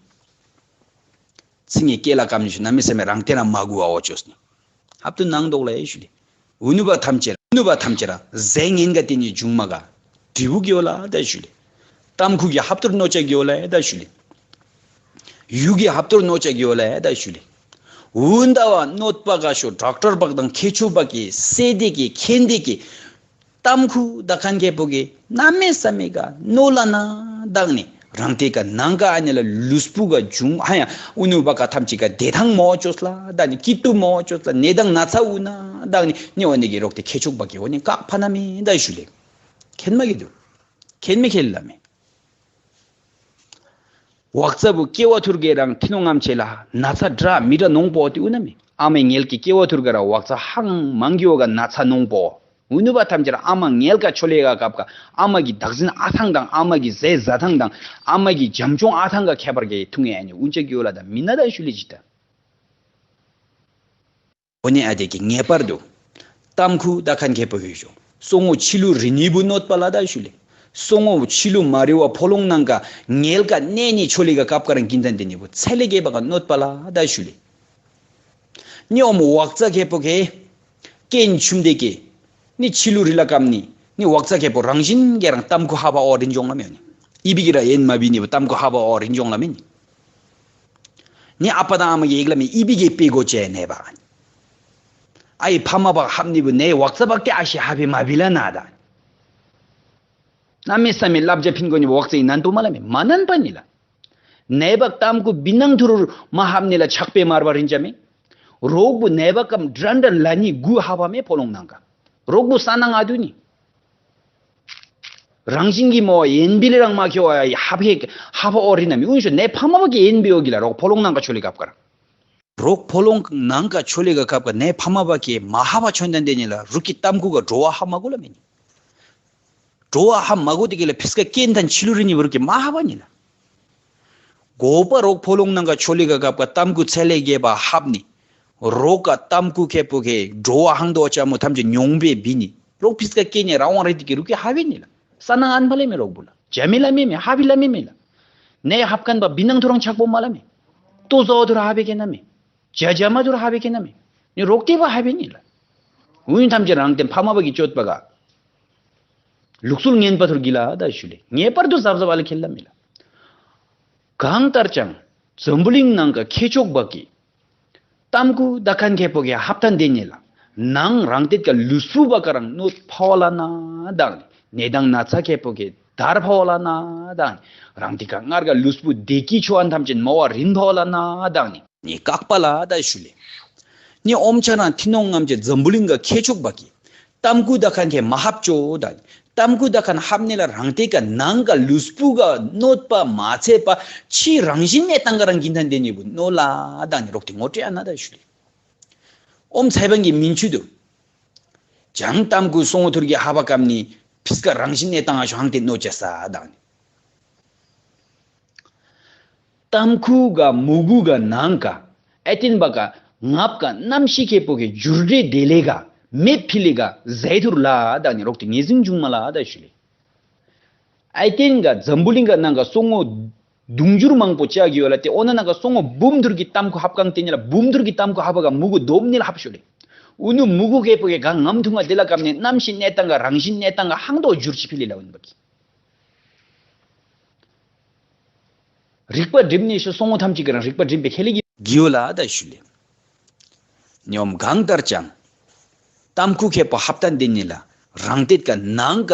ཚིག་ངེ་སྐད་ལ་ཀམ་ནི་ཤུ་ན་མི་སེམས་རང་སྟེང་ན་མ་གུ་བ་འོ་ཅོས་ནི། ཧབ་ཏུ་ནང་དོག་ལ་ཡེ་ཞུ་ལེ། འུ་ནུ་བ་ཐམས་ཅད་འུ་ནུ་བ་ཐམས་ཅད་ར་ཟས་ངན་ག་ཏེ་ནི་འབྱུང་མ་ག་དྲིལ་བུ་གི་འོ་ལ་ད་ཞུ་ལེ། ཏམ་ཁུ་གི་ཧབ་ཏུར་ནོ་ཅ་གི་འོ་ལ་ད་ཞུ་ལེ། ཡུ་གི་ཧབ་ཏུར་ནོ་ཅ་གི་འོ་ལ་ད་ཞུ་ལེ། འུན་ད་བ་ནོད་པ་ག་ཤོ་ཌོག་ཊར་བག་དང་ཁེ་ཆུ་བག་གི་སེ་དེ་གི་ཁེན་དེ་གི། ཏམ་ཁུ་ད་ཁན་གེ་པོ་གི་ན་མེ་ས་མེ་ག་ནོ་ལ་ན་དག་ནི་རང་ཏེ་ག་ནང་ག་ཨ་ནི་ལ་ལུས་པོ་ག་འབྱུང་ཧ་ཡང་འུ་ནུ་བ་ག་ཐམས་ཅད་ག་བདེ་ཐང་མོ་ཅོས་ལ་དག་ནི་སྐྱིད་སྡུག་མོ་ཅོས་ལ་ནད་དང་ན་ཚ་འུ་ན་དག་ནི་ནི་འོ་ནི་གི་རོག་ཏེ་ཁེ་ཆོག་བ་གི་འོ་ནི་ཀག་ཕ་ན་མེ་ད་ཞུ་ལེ། ཁེན་མ་གི་དུ་ཁེན་མེ་ཁེལ་ལ་མེ། ཝག་ཙ་བུ་སྐྱེ་བ་ཐུར་གེ་རང་ཐི་ནོ་ངམ་ཆེ་ལ་ན་ཚ་དྲ་མི་དྲ་ནོང་པོ་ཏི་འུ་ན་མེ། ཨ་མའི་ངལ་གི་སྐྱེ་བ་ཐུར་གེ་ར་ཝག་ཙ་ཧང་མང་གི་འོ་ག་ན་ཚ་ནོང་པོ། འུ་ནུ་བ་ཐམས་ཅད་ར་ཨ་མ་ངལ་ཀ་ཆོ་ལེ་ག་སྐབས་ཀ་ཨ་མ་གི་བདག་འཛིན་ཨ་ཐང་དང་ཨ་མ་གི་ཟས་ཟ་ཐང་དང་ཨ་མ་གི་བྱམས་སྐྱོང་ཨ་ཐང་ག་ཁྱད་པར་གེ་ཐུང་ངེ་ཨ་ནི་འུན་ཅག་གི་འོ་ལ་ད་མི་ན་ད་ཞུ་ལེ་ཇི་ད། འོ་ནི་ཨ་དེ་གི་ངེས་པར་དུ། ཏམ་ཁུ་དག་ཁན་ཁེ་པོ་ཧེ་ཤོ། སོ་ངོ་ཕྱི་ལུ་རི་ནི་བུ་གནོད་པ་ལ་ད་ཞུ་ལེ། སོ་ངོ་ཕྱི་ལུ་མ་རི་བ་ཕོ་ལོང་ནང་ཀ་ཉལ་ཀ་གནས་ནི་ཆོ་ལེ་ག་སྐབས་ཀ་རང་གིན་ཐན་ཏེ་ནི་བུ་ཚེ་ལེ་གེ་བ་ག་གནོད་པ་ལ་ད་ཞུ་ལེ། ནི་ཨོམ་ཝག་ཙ་ཁེ་པོ་ཁེ་ཀེན་ཆུམ་དེ་ཀེ་ནི་ཕྱི་ལུ་རི་ལ་ཀམ་ནི་ནི་ཝག་ཙ་ཁེ་པོ་རང་བཞིན་གྱི་རང་ཏམ་ཁུ་ཧ་བ་ཨོ་རིན་ཇོང་ལ་མེ་ནི། ཨི་བི་གི་ར་ཡེན་མ་བི་ནི་བུ་ཏམ་ཁུ་ཧ་བ་ཨོ་རིན་ཇོང་ལ་མེ་ནི། ནི་ཨ་པ་དང་ཨ་མ་གི་ཡིག་ལ་མེ་ཨི་བི་གི་པེ་གོ་ཅེ་ནེ་བ། ཨའི་ཕ་མ་བ་ཧབ་ནི་བུ་ནེ་ཝག་ཙ་བག་ཏེ་ཨ་ཤི་ཧ་བི་མ་བི་ལ་ན་ད། ན་མེ་ས་མེ་ལབ་ཇ་ཕིན་གོ་ནི་ཝག་ཙ་ཡི་ནན་པོ་མ་ལ་མེ་མ་ནན་པ་ནི་ལ། ནེ་བག་ཏམ་ཁུ་བི་ནང་ཐུར་མ་ཧབ་ནི་ལ་ཆག་པེ་མར་བ་རིན་ཅ་མེ། རོག་བུ་ནེ་བག་ཀམ་དྲན་དྲན་ལ་ནི་གུ་ཧ་བ་མེ་ཕོ་ལོང་ནང་ཀ། རོག་བུ་ས་ནང་ཨ་དུ་ནི། རང་བཞིན་གྱི་མོ་ཡེན་བི་ལེ་རང་མ་ཁེ་བ་ཧབ་ཧེ་ཧ་བ་ཨོ་རི་ན་མི་ཨུན་ཤོ་ནེ་ཕ་མ་བ་གི་ཡེན་བི་ཨོ་གི་ལ་རོག་ཕོ་ལོང་ནང་ཀ་ཆོ་ལེ་གབ་ཀ་རང་། རོག་ཕོ་ལོང་ནང་ཀ་ཆོ་ལེ་ག་གབ་ཀ་ནེ་ཕ་མ་བ་གི་མ་ཧ་བ་ཆོན་དན་དེ་ནི་ལ་རུ་ཀི་ཏམ་ཁུ་ག་དྲོ་བ་ཧ་མ་གོ་ལ་མེ་ནི། དྲོ་བ་ཧ་མ་གོ་དེ་གི་ལ་ཕིས་ཀ་ཀེན་ཐན་ཕྱི་ལུ་རི་ནི་བུ་རུ་ཀི་མ་ཧ་བ་ནི་ལ། གོ་པ་རོག་ཕོ་ལོང་ནང་ཀ་ཆོ་ལེ་ག་གབ་ཀ་ཏམ་ཁུ་ཚེ་ལེ་གེ་བ་ཧབ་ནི། རོག་ག་ཏམ་ཁུ་ཁེ་པོ་ཁེ་དྲོ་བ་ཧང་དོ་ཅ་མོ་ཐམ་ཅེ་ཉོང་པེ་བི་ནི། རོག་ཕིས་ཀ་ཀེན་ནི་རང་དབང་རེ་དི་ཀི་རུ་ཀི་ཧ་བེ་ནི་ལ། ས་ནང་ཨན་ཕ་ལེ་མེ་རོག་བུ་ལ། ཇ་མེ་ལ་མེ་མེ་ཧ་བི་ལ་མེ་མེ་ལ། ནེ་ཧབ་ཁན་བ་བི་ནང་ཐུར་རང་ཆག་པོ་མ་ལ་མེ། ཏོ་ཟོ་ཐུར་ཧ་བེ་ཀེ་ན་མེ། ཇ་ཇ་མ་ཐུར་ཧ་བེ་ཀེ་ན་མེ། ནི་རོག་ཏེ་བ་ཧ་བེ་ནི་ལ། ཨུན་ཐམ་ཅེ་རང་ཏེ་ཕ་མ་བ་གི་ཅོད་པ་ག། ལུགས་སྲོལ་ངན་པ་ཐུར་གི་ལ་ད་ཞུ་ལེ། ངེས་པར་དུ་ཟབ་ཟབ་ཨ་ལ་ཁེལ་ལ་མེ་ལ། གང་ལྟར་ཀྱང་འཛམ་བུ་གླིང་ནང་ཀ་ཁེ་ཆོག་བ་གི་ཏམ་ཁུ་དག་ཁན་ཁེ་པོ་ཁེ་ཧབ་ཐན་དེ་ནི་ལ་ནང་རང་ཏེ་ཀ་ལུས་པོ་བ་ཀ་རང་གནོད་ཕ་བ་ལ་ན་དང་ནི་ནད་དང་ན་ཚ་ཁེ་པོ་ཁེ་དར་ཕ་བ་ལ་ན་དང་ནི་རང་ཏེ་ཀ་སྔར་ག་ལུས་པོ་བདེ་སྐྱིད་ཆོ་ཨན་ཐམ་ཅེ་མ་བ་རིན་ཕ་བ་ལ་ན་དང་ནི་ནི་ཀག་པ་ལ་ད་ཞུ་ལེ། ནི་ཨོམ་ཆ་རང་ཐི་ནོང་ངམ་ཅེ་འཛམ་བུ་གླིང་ག་ཁེ་ཆོག་བ་གི་ཏམ་ཁུ་དག་ཁན་ཁེ་མ་ཧབ་ཅོ་དང་ནི་ཏམ་ཁུ་དག་ཁན་ཧབ་ནི་ལ་རང་ཏེ་ཀ་ནང་ཀ་ལུས་པོ་ག་གནོད་པ་མ་ཚེ་པ་ཕྱི་རང་བཞིན་ནེ་ཏང་ག་རང་གིན་ཐན་དེ་ནི་བུ་གནོད་ལ་དང་ནི་རོག་ཏེ་ངོ་སྤྲོད་ཨ་ན་ད་ཞུ་ལེ། ཨོམ་ཚའི་བང་གི་མིན་ཆུ་དུ། ཅང་ཏམ་ཁུ་སོ་ངོ་ཐུར་གི་ཧ་བ་ཀམ་ནི་ཕིས་ཀ་རང་བཞིན་ནེ་ཏང་ཨ་ཤོ་ཧང་ཏེ་གནོད་ཅེ་ས་དང་ནི། ཏམ་ཁུ་ག་མུ་གུ་ག་ནང་ཀ་ཨའི་ཏེན་བ་ཀ་ངབ་ཀ་གནམ་གཤིས་ཁེ་པོ་ཁེ་འགྱུར་འགྲོས་དེ་ལེ་ག་མེ་ཕི་ལེ་ག་ཟེ་ཐུར་ལ་དང་ནི་རོག་ཏེ་ངེས་འཛིན་འབྱུང་མ་ལ་ད་ཞུ་ལེ། ཨའི་ཏེན་ག་འཛམ་བུ་གླིང་ག་ནང་ཀ་སོ་ངོ་དུང་འགྱུར་མང་པོ་ཅ་གི་ཡོད་ལ་ཏེ་ཨོ་ན་ནང་ཀ་སོ་ངོ་འབུམ་ཐུར་གི་ཏམ་ཁུ་ཧབ་ཀང་ཏེ་ནི་ལ་འབུམ་ཐུར་གི་ཏམ་ཁུ་ཧབ་བ་ག་མུ་གུ་དོམ་ནི་ལ་ཧབ་ཤོ་ལེ། ཨུ་ནུ་མུ་གུ་ཁེ་པོ་ཁེ་ག་ངམ་ཐུང་ང་དེ་ལ་ཀམ་ནི་གནམ་གཤིས་ནེ་ཏང་ག་རང་བཞིན་ནེ་ཏང་ག་ཧང་དོ་འགྱུར་ཅི་ཕི་ལེ་ལ་ཨུན་བ་གི། རིག་པ་སྒྲིམ་ནི་ཤོ་སོ་ངོ་ཐམ་ཅིག་གི་རང་རིག་པ་སྒྲིམ་པའི་ཁེ་ལེ་གི་གི་ཡོད་ལ་ད་ཞུ་ལེ། ཉོམ་གང་ལྟར་ཀྱང་ཏམ་ཁུ་ཁེ་པོ་ཧབ་ཐན་དེ་ནི་ལ་རང་ཏེ་ཀ་ནང་ཀ་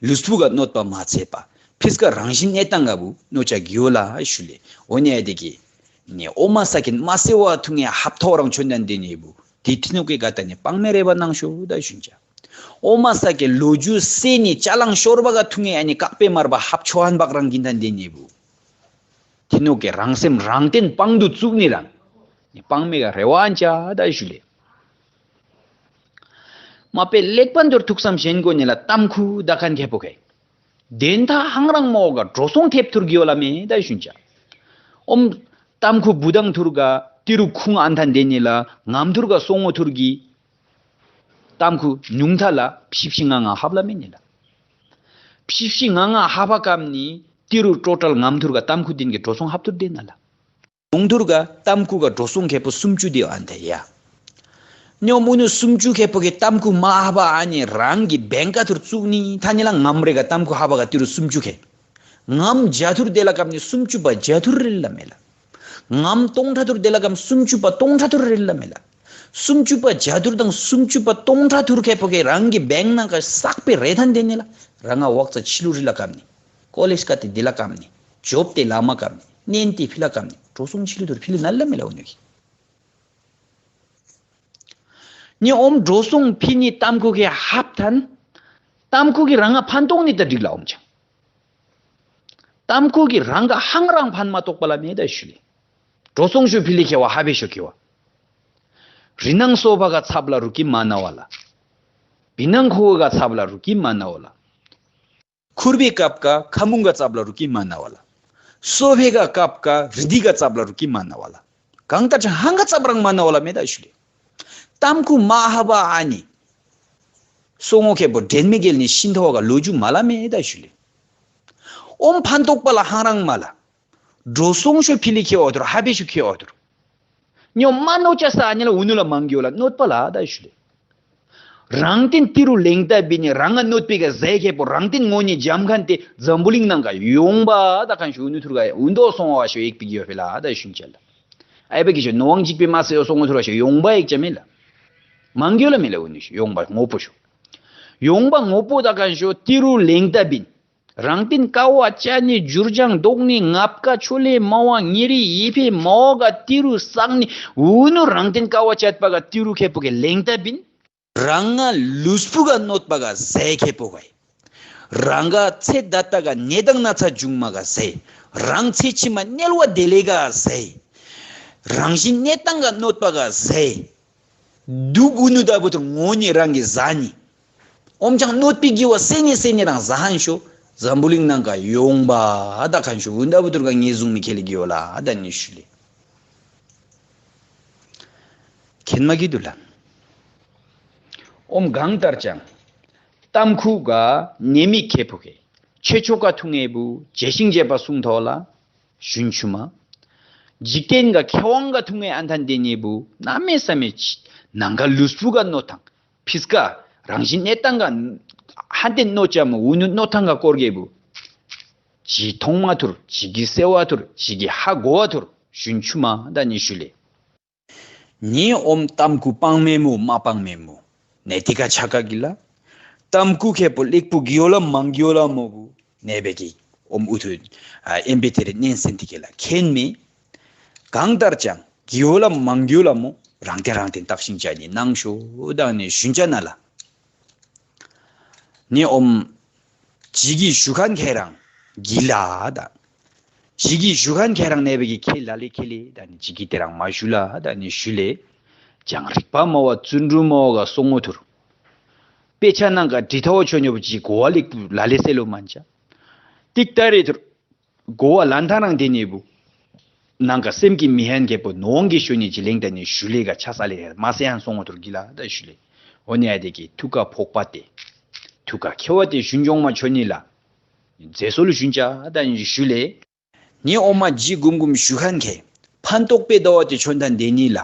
ལུས་པོ་ག་གནོད་པ་མ་ཚེ་པ་ཕིས་ཀ་རང་བཞིན་ནེ་ཏང་ག་བུ་གནོད་ཅ་གི་ཡོད་ལ་ཞུ་ལེ། འོ་ནི་ཨ་དེ་གི་ནི་ཨོ་མ་ས་ཀེན་མ་སེ་བ་ཐུང་ངེ་ཧབ་ཐོ་རང་ཆོན་དན་དེ་ནི་བུ་དེ་ཐི་ནོ་ཀེ་ག་ཏ་ནི་པང་མེ་རེ་བ་ནང་ཤོ་ད་ཞུན་ཅ། ཨོ་མ་ས་ཀེ་ལོ་རྒྱུས་སེ་ནི་ཅ་ལང་ཤོར་བ་ག་ཐུང་ངེ་ཨ་ནི་ཀག་པེ་མར་བ་ཧབ་ཆོ་ཧན་བག་རང་གིན་ཐན་དེ་ནི་བུ། ཐི་ནོ་ཀེ་རང་སེམས་རང་སྟེང་པང་དུ་བཙུགས་ནི་རང་ནི་པང་མེ་ག་རེ་བ་ཨན་ཅ་ད་ཞུ་ལེ། མ་པེ་ལེགས་པན་དུར་ཐུགས་བསམ་ཞེན་གོ་ནི་ལ་ཏམ་ཁུ་ད་ཁན་ཁེ་པོ་ཁེ། དེན་ཐ་ཧང་རང་མོ་ག་འགྲོ་སོང་ཐེབས་ཐུར་གི་ཡོད་ལ་མེ་ད་ཞུན་ཅ། ཨོམ་ཏམ་ཁུ་བུ་དང་ཐུར་ག་ཏི་རུ་ཁུང་ཨན་ཐན་དེ་ནི་ལ་ངམ་ཐུར་ག་སོ་ངོ་ཐུར་གི། ཏམ་ཁུ་ཉུང་ཐ་ལ་ཕྱི་ཕྱི་ང་ང་ཧབ་ལ་མེ་ནི་ལ། ཕྱི་ཕྱི་ང་ང་ཧབ་བ་ཀམ་ནི་ཏི་རུ་ཊོ་ཊལ་ངམ་ཐུར་ག་ཏམ་ཁུ་དེན་གི་འགྲོ་སོང་ཧབ་ཐུར་དེན་ན་ལ། ཉུང་ཐུར་ག་ཏམ་ཁུ་ག་འགྲོ་སོང་ཁེ་པོ་སུམ་ཅུ་དེ་ཨན་ཐ་ཡ། ཉོ་མུ་ནུ་སུམ་ཅུ་ཁེ་པོ་གི་ཏམ་ཁུ་མ་ཧབ་བ་ཨ་ནི་རང་གི་བེང་ཀ་ཐུར་བཙུགས་ནི་ཐ་ནི་ལ་ངམ་རེ་ག་ཏམ་ཁུ་ཧབ་བ་ག་ཏི་རུ་སུམ་ཅུ་ཁེ། ངམ་ཇ་ཐུར་དེ་ལ་ཀམ་ནི་སུམ་ཅུ་པ་ཇ་ཐུར་རེ་ལ་མེ་ལ། ངམ་སྟོང་ཕྲག་ཐུར་དེ་ལ་ཀམ་སུམ་ཅུ་པ་སྟོང་ཕྲག་ཐུར་རེ་ལ་མེ་ལ། སུམ་ཅུ་པ་ཇ་ཐུར་དང་སུམ་ཅུ་པ་སྟོང་ཕྲག་ཐུར་ཁེ་པོ་གི་རང་གི་བེང་ནང་ཀ་སག་པེ་རེ་ཐན་དེ་ནི་ལ། རང་ང་ཝག་ཙ་ཕྱི་ལུ་རི་ལ་ཀམ་ནི། ཀོ་ལེཇ་ཀ་ཏེ་དེ་ལ་ཀམ་ནི། ཇོབ་ཏེ་ལ་མ་ཀམ་ནི། ནེན་ཏེ་ཕི་ལ་ཀམ་ནི། འགྲོ་སོང་ཕྱི་ལུ་ཐུར་ཕི་ལུ་ན་ལ་མེ་ལ་འོ་ནི་གི། ནི་ཨོམ་འགྲོ་སོང་ཕི་ནི་ཏམ་ཁུ་གི་ཧབ་ཐན། ཏམ་ཁུ་གི་རང་ང་ཕན་ཐོགས་ནི་ད་འགྲིག་ལ་ཨོམ་ཅ། ཏམ་ཁུ་གི་རང་ག་ཧང་རང་ཕན་མ་ཐོགས་པ་ལ་མེ་ད་ཞུ་ལེ། འགྲོ་སོང་ཤུ་ཕི་ལེ་ཁེ་བ་ཧ་བེ་ཤོ་ཁེ་བ། རི་ནང་སོ་བ་ག་ཚབ་ལ་རུ་ཀི་མ་ན་བ་ལ། བི་ནང་ཁུ་བ་ག་ཚབ་ལ་རུ་ཀི་མ་ན་བ་ལ། ཁུར་བི་ཀབ་ཀ་ཁ་མུང་ག་ཚབ་ལ་རུ་ཀི་མ་ན་བ་ལ། སོ་བེ་ག་ཀབ་ཀ་རི་དི་ག་ཚབ་ལ་རུ་ཀི་མ་ན་བ་ལ། གང་ལྟར་ཅང་ཧང་ག་ཚབ་རང་མ་ན་བ་ལ་མེ་ད་ཞུ་ལེ། ཏམ་ཁུ་མ་ཧབ་བ་ཨ་ནི། སོ་ངོ་ཁེ་པོ་དྲན་མེད་གེལ་ནི་ཤིན་ཐོ་བ་ག་ལོ་རྒྱུས་མ་ལ་མེད་ད་ཞུ་ལེ། ཨོམ་ཕན་ཐོགས་པ་ལ་ཧང་རང་མ་ལ། འགྲོ་སོང་ཤོ་ཕི་ལི་ཁེ་བ་དུར་ཧ་བེ་ཤོ་ཁེ་བ་དུར། ཉོ་མ་ནོ་ཅ་ས་ཨ་ནི་ལ་ཨུ་ནུ་ལ་མང་གི་ཡོ་ལ་གནོད་པ་ལ་ད་ཞུ་ལེ། རང་བརྟེན་ཏི་རུ་ལེང་ཏ་བི་ནི་རང་ང་གནོད་པི་ག་ཟེ་ཁེ་པོ་རང་བརྟེན་ངོ་ནི་འཇམ་ཁན་ཏེ་འཛམ་བུ་གླིང་ནང་ག་ཡོང་བ་ད་ཁན་ཤོ་ཨུ་ནུ་ཐུར་ག་ཨུ་དོ་སོང་བ་ཤོ་ཡེག་པི་གི་ཡོ་ཕེ་ལ་ད་ཞུན་ཅ་ལ། ཨའི་བེ་གི་ཤོ་ནོ་ཝང་ཅིག་པེ་མ་སེ་ཡོ་སོང་ངོ་ཐུར་བ་ཤོ་ཡོང་བ་ཡེག་ཅ་མེ་ལ། མང་གི་ཡོ་ལ་མེ་ལ་ཨུ་ནུ་ཤོ་ཡོང་བ་ངོ་པོ་ཤོ། ཡོང་བ་ངོ་པོ་ད་ཁན་ཤོ་ཏི་རུ་ལེང་ཏ་བིན། རང་བརྟེན་ཀ་བ་ཅ་ནི་འཇུར་ཅང་དོག་ནི་ངབ་ཀ་ཆོ་ལེ་མ་བ་ཉེ་རི་ཡི་ཕེ་མ་བ་ག་ཏི་རུ་སང་ནི་ཨུ་ནུ་རང་བརྟེན་ཀ་བ་ཅད་པ་ག་ཏི་རུ་ཁེ་པོ་གེ་ལེང་ཏ་བིན། རང་ང་ལུས་པོ་ག་གནོད་པ་ག་ཟེ་ཁེ་པོ་ག་ཡི། རང་ག་ཚེ་ད་ལྟ་ག་ནད་དང་ན་ཚ་འབྱུང་མ་ག་ཟེ། རང་ཚེ་ཕྱི་མ་དམྱལ་བ་བདེ་ལེགས་ག་ཟེ། རང་བཞིན་གནས་སྟངས་ག་གནོད་པ་ག་ཟེ། དུག་ཨུ་ནུ་ད་བུ་ཐུར་ངོ་ནི་རང་གི་ཟ་ནི། ཨོམ་ཅང་གནོད་པི་གི་བ་སེ་ནི་སེ་ནི་རང་ཟ་ཧན་ཤོ། འཛམ་བུ་གླིང་ནང་ག་ཡོང་བ་ད་ཁན་ཤོ་ཨུ་ད་བུ་ཐུར་ག་ངེ་བཟུང་ནི་ཁེ་ལི་གི་ཡོ་ལ་ད་ནི་ཞུ་ལེ། ཁེན་མ་གི་དུ་ལ། ཨོམ་གང་ལྟར་ཅང་། ཏམ་ཁུ་ག་ནེ་མི་ཁེ་པོ་ཁེ། ཆེ་ཆོ་ག་ཐུང་ངེ་བུ་ཇེ་ཤིང་ཇེ་པ་སུང་ཐོ་ལ། ཞུན་ཆུ་མ། འཇིག་རྟེན་ག་ཁེ་དབང་ག་ཐུང་ངེ་ཨན་ཐན་ཏེ་ནེ་བུ་ན་མེ་ས་མེ་ཅི་ནང་ག་ལུས་པོ་ག་གནོད་ཐང་། ཕིས་ཀ་རང་བཞིན་གནས་སྟངས་ག་ཧན་ཏེ་གནོད་ཅ་མོ་ཨུ་ནུ་གནོད་ཐང་ག་སྐོར་གེ་བུ། ཇི་ཐོང་མ་ཐུར་ཇི་གི་སེ་བ་ཐུར་ཇི་གི་ཧ་གོ་བ་ཐུར་ཞུན་ཆུ་མ་ད་ནི་ཞུ་ལེ། ནི་ཨོམ་ཏམ་ཁུ་སྤང་མེ་མོ་མ་སྤང་མེ་མོ། ནེ་ཏི་ཀ་ཆ་ཀ་གི་ལ། ཏམ་ཁུ་ཁེ་པོ་ལེགས་པོ་གི་ཡོ་ལ་མང་གི་ཡོ་ལ་མོ་བུ། ནེ་བེ་གི་ཨོམ་ཨུ་ཐུ་ཨ་ཨེམ་བེ་ཏེ་རེ་ནན་སེན་ཏི་ཀེ་ལ་ཁེན་མེ། གང་ལྟར་ཅང་གི་ཡོ་ལ་མང་གི་ཡོ་ལ་མོ་རང་ཏེ་རང་ཏེ་བརྟག་ཤིང་ཅ་ནི་ནང་ཤོ་དང་ནི་ཞུན་ཅ་ན་ལ། ནི་ཨོམ་ཇི་གི་ཞུ་ཁན་ཁེ་རང་གི་ལ་ད། ཇི་གི་ཞུ་ཁན་ཁེ་རང་ནེ་བེ་གི་ཁེ་ལ་ལེ་ཁེ་ལེ་ད་ནི་ཇི་གི་ཏེ་རང་མ་ཞུ་ལ་ད་ནི་ཞུ་ལེ། ཅང་རིག་པ་མ་བ་བརྩོན་འགྲུས་མ་བ་ག་སོང་ངོ་ཐུར། དཔེ་ཆ་ནང་ག་འབྲི་ཐོ་ཆོ་ཉོ་བུ་ཇི་གོ་བ་ལེགས་པོ་ལ་ལེ་སེ་ལོ་མན་ཅ། ཏིག་ཏ་རེ་ཐུར། གོ་བ་ལན་ཐང་རང་ཏེ་ནེ་བུ། ནང་ག་སེམས་ཀྱི་མི་ཧན་ཁེ་པོ་ནོང་གི་ཤོ་ནི་ཇི་ལེང་ད་ནི་ཞུ་ལེ་ག་ཆ་ས་ལེ་མ་སེ་ཧན་སོང་ངོ་ཐུར་གི་ལ་ད་ཞུ་ལེ། ཨོ་ནི་ཨ་དེ་གི་ཐུགས་ཀ་ཕོག་པ་ཏེ། ཐུགས་ཀ་ཁེ་བ་ཏེ་ཞུན་ཇོང་མ་ཆོ་ནི་ལ། ཛེ་སོ་ལུ་ཞུན་ཅ་ད་ནི་ཞུ་ལེ། ནི་ཨོ་མ་ཇི་གུམ་གུམ་ཞུ་ཁན་ཁེ། ཕན་ཐོགས་པེ་ད་བ་ཏེ་ཆོན་ཐན་ཏེ་ནི་ལ།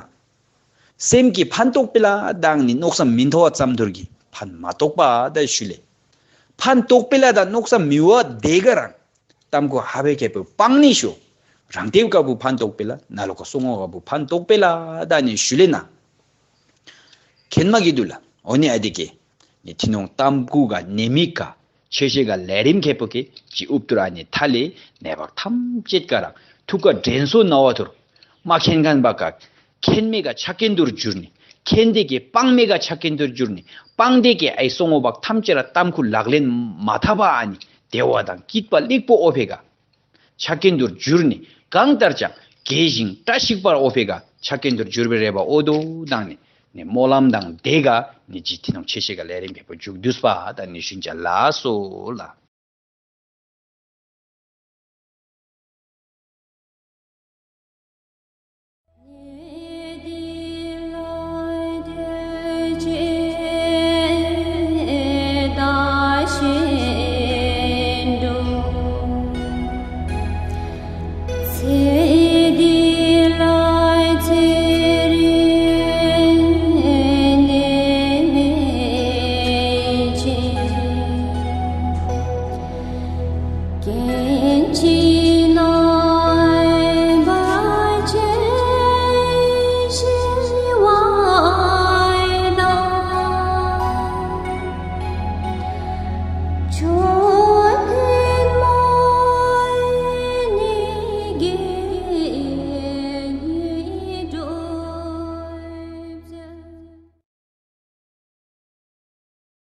སེམས་ཀྱི་ཕན་ཐོགས་པེ་ལ་དང་ནི་ནོག་སམ་མིན་ཐོ་བ་ཙམ་ཐུར་གི་ཕན་མ་ཐོགས་པ་ད་ཞུ་ལེ། ཕན་ཐོགས་པེ་ལ་དང་ནོག་སམ་མི་བ་དེ་ག་རང་ཏམ་ཁུ་ཧ་བེ་ཁེ་པོ་སྤང་ནི་ཤོ། རང་ཏེ་ག་བུ་ཕན་ཐོགས་པེ་ལ་ན་ལོ་ཀ་སོང་ངོ་ག་བུ་ཕན་ཐོགས་པེ་ལ་ད་ནི་ཞུ་ལེ་ན། ཁེན་མ་གི་དུ་ལ། ཨོ་ནི་ཨ་དེ་གི། ནི་ཐི་ནོང་ཏམ་ཁུ་ག་ནེ་མི་ཀ་ཆེ་ཤེ་ག་ལས་རིམ་ཁེ་པོ་ཁེ་ཅི་ཨུབ་ཏུ་ར་ནི་ཐ་ལེ་ནེ་བག་ཐམས་ཅད་ཀ་རང་ཐུགས་ཀ་དྲན་སོ་ན་བ་ཐུར། མ་ཁེན་ཁན་བ་ཀ་ཁེན་མེ་ག་ཆ་ཁེན་ཐུར་འགྱུར་ནི། ཁེན་ཏེ་གི་སྤང་མེ་ག་ཆ་ཁེན་ཐུར་འགྱུར་ནི། སྤང་ཏེ་གི་ཨའི་སོང་ངོ་བག་ཐམས་ཅད་ར་ཏམ་ཁུ་ལག་ལེན་མ་ཐབ་པ་ཨ་ནི་དེ་བ་དང་སྐྱིད་པ་ལེགས་པོ་ཨོ་ཕེ་ག། ཆ་རྐྱེན་དུ་འགྱུར་ནི་གང་ལྟར་ཀྱང་དགེ་ཞིང་བཀྲ་ཤིས་པར་འོ་ཕེ་ག་ཆ་རྐྱེན་དུ་འགྱུར་བའི་རེ་བ་འོ་དོ་དང་ནི་ནི་སྨོན་ལམ་དང་དེ་ག་ནི་ཇི་ཐི་ནོང་ཆེ་ཤེ་ག་ལས་རིམ་ཕེ་པོ་མཇུག་བསྡུས་པ་དང་ནི་ཞུན་ཅ་ལགས་སོ་ལགས།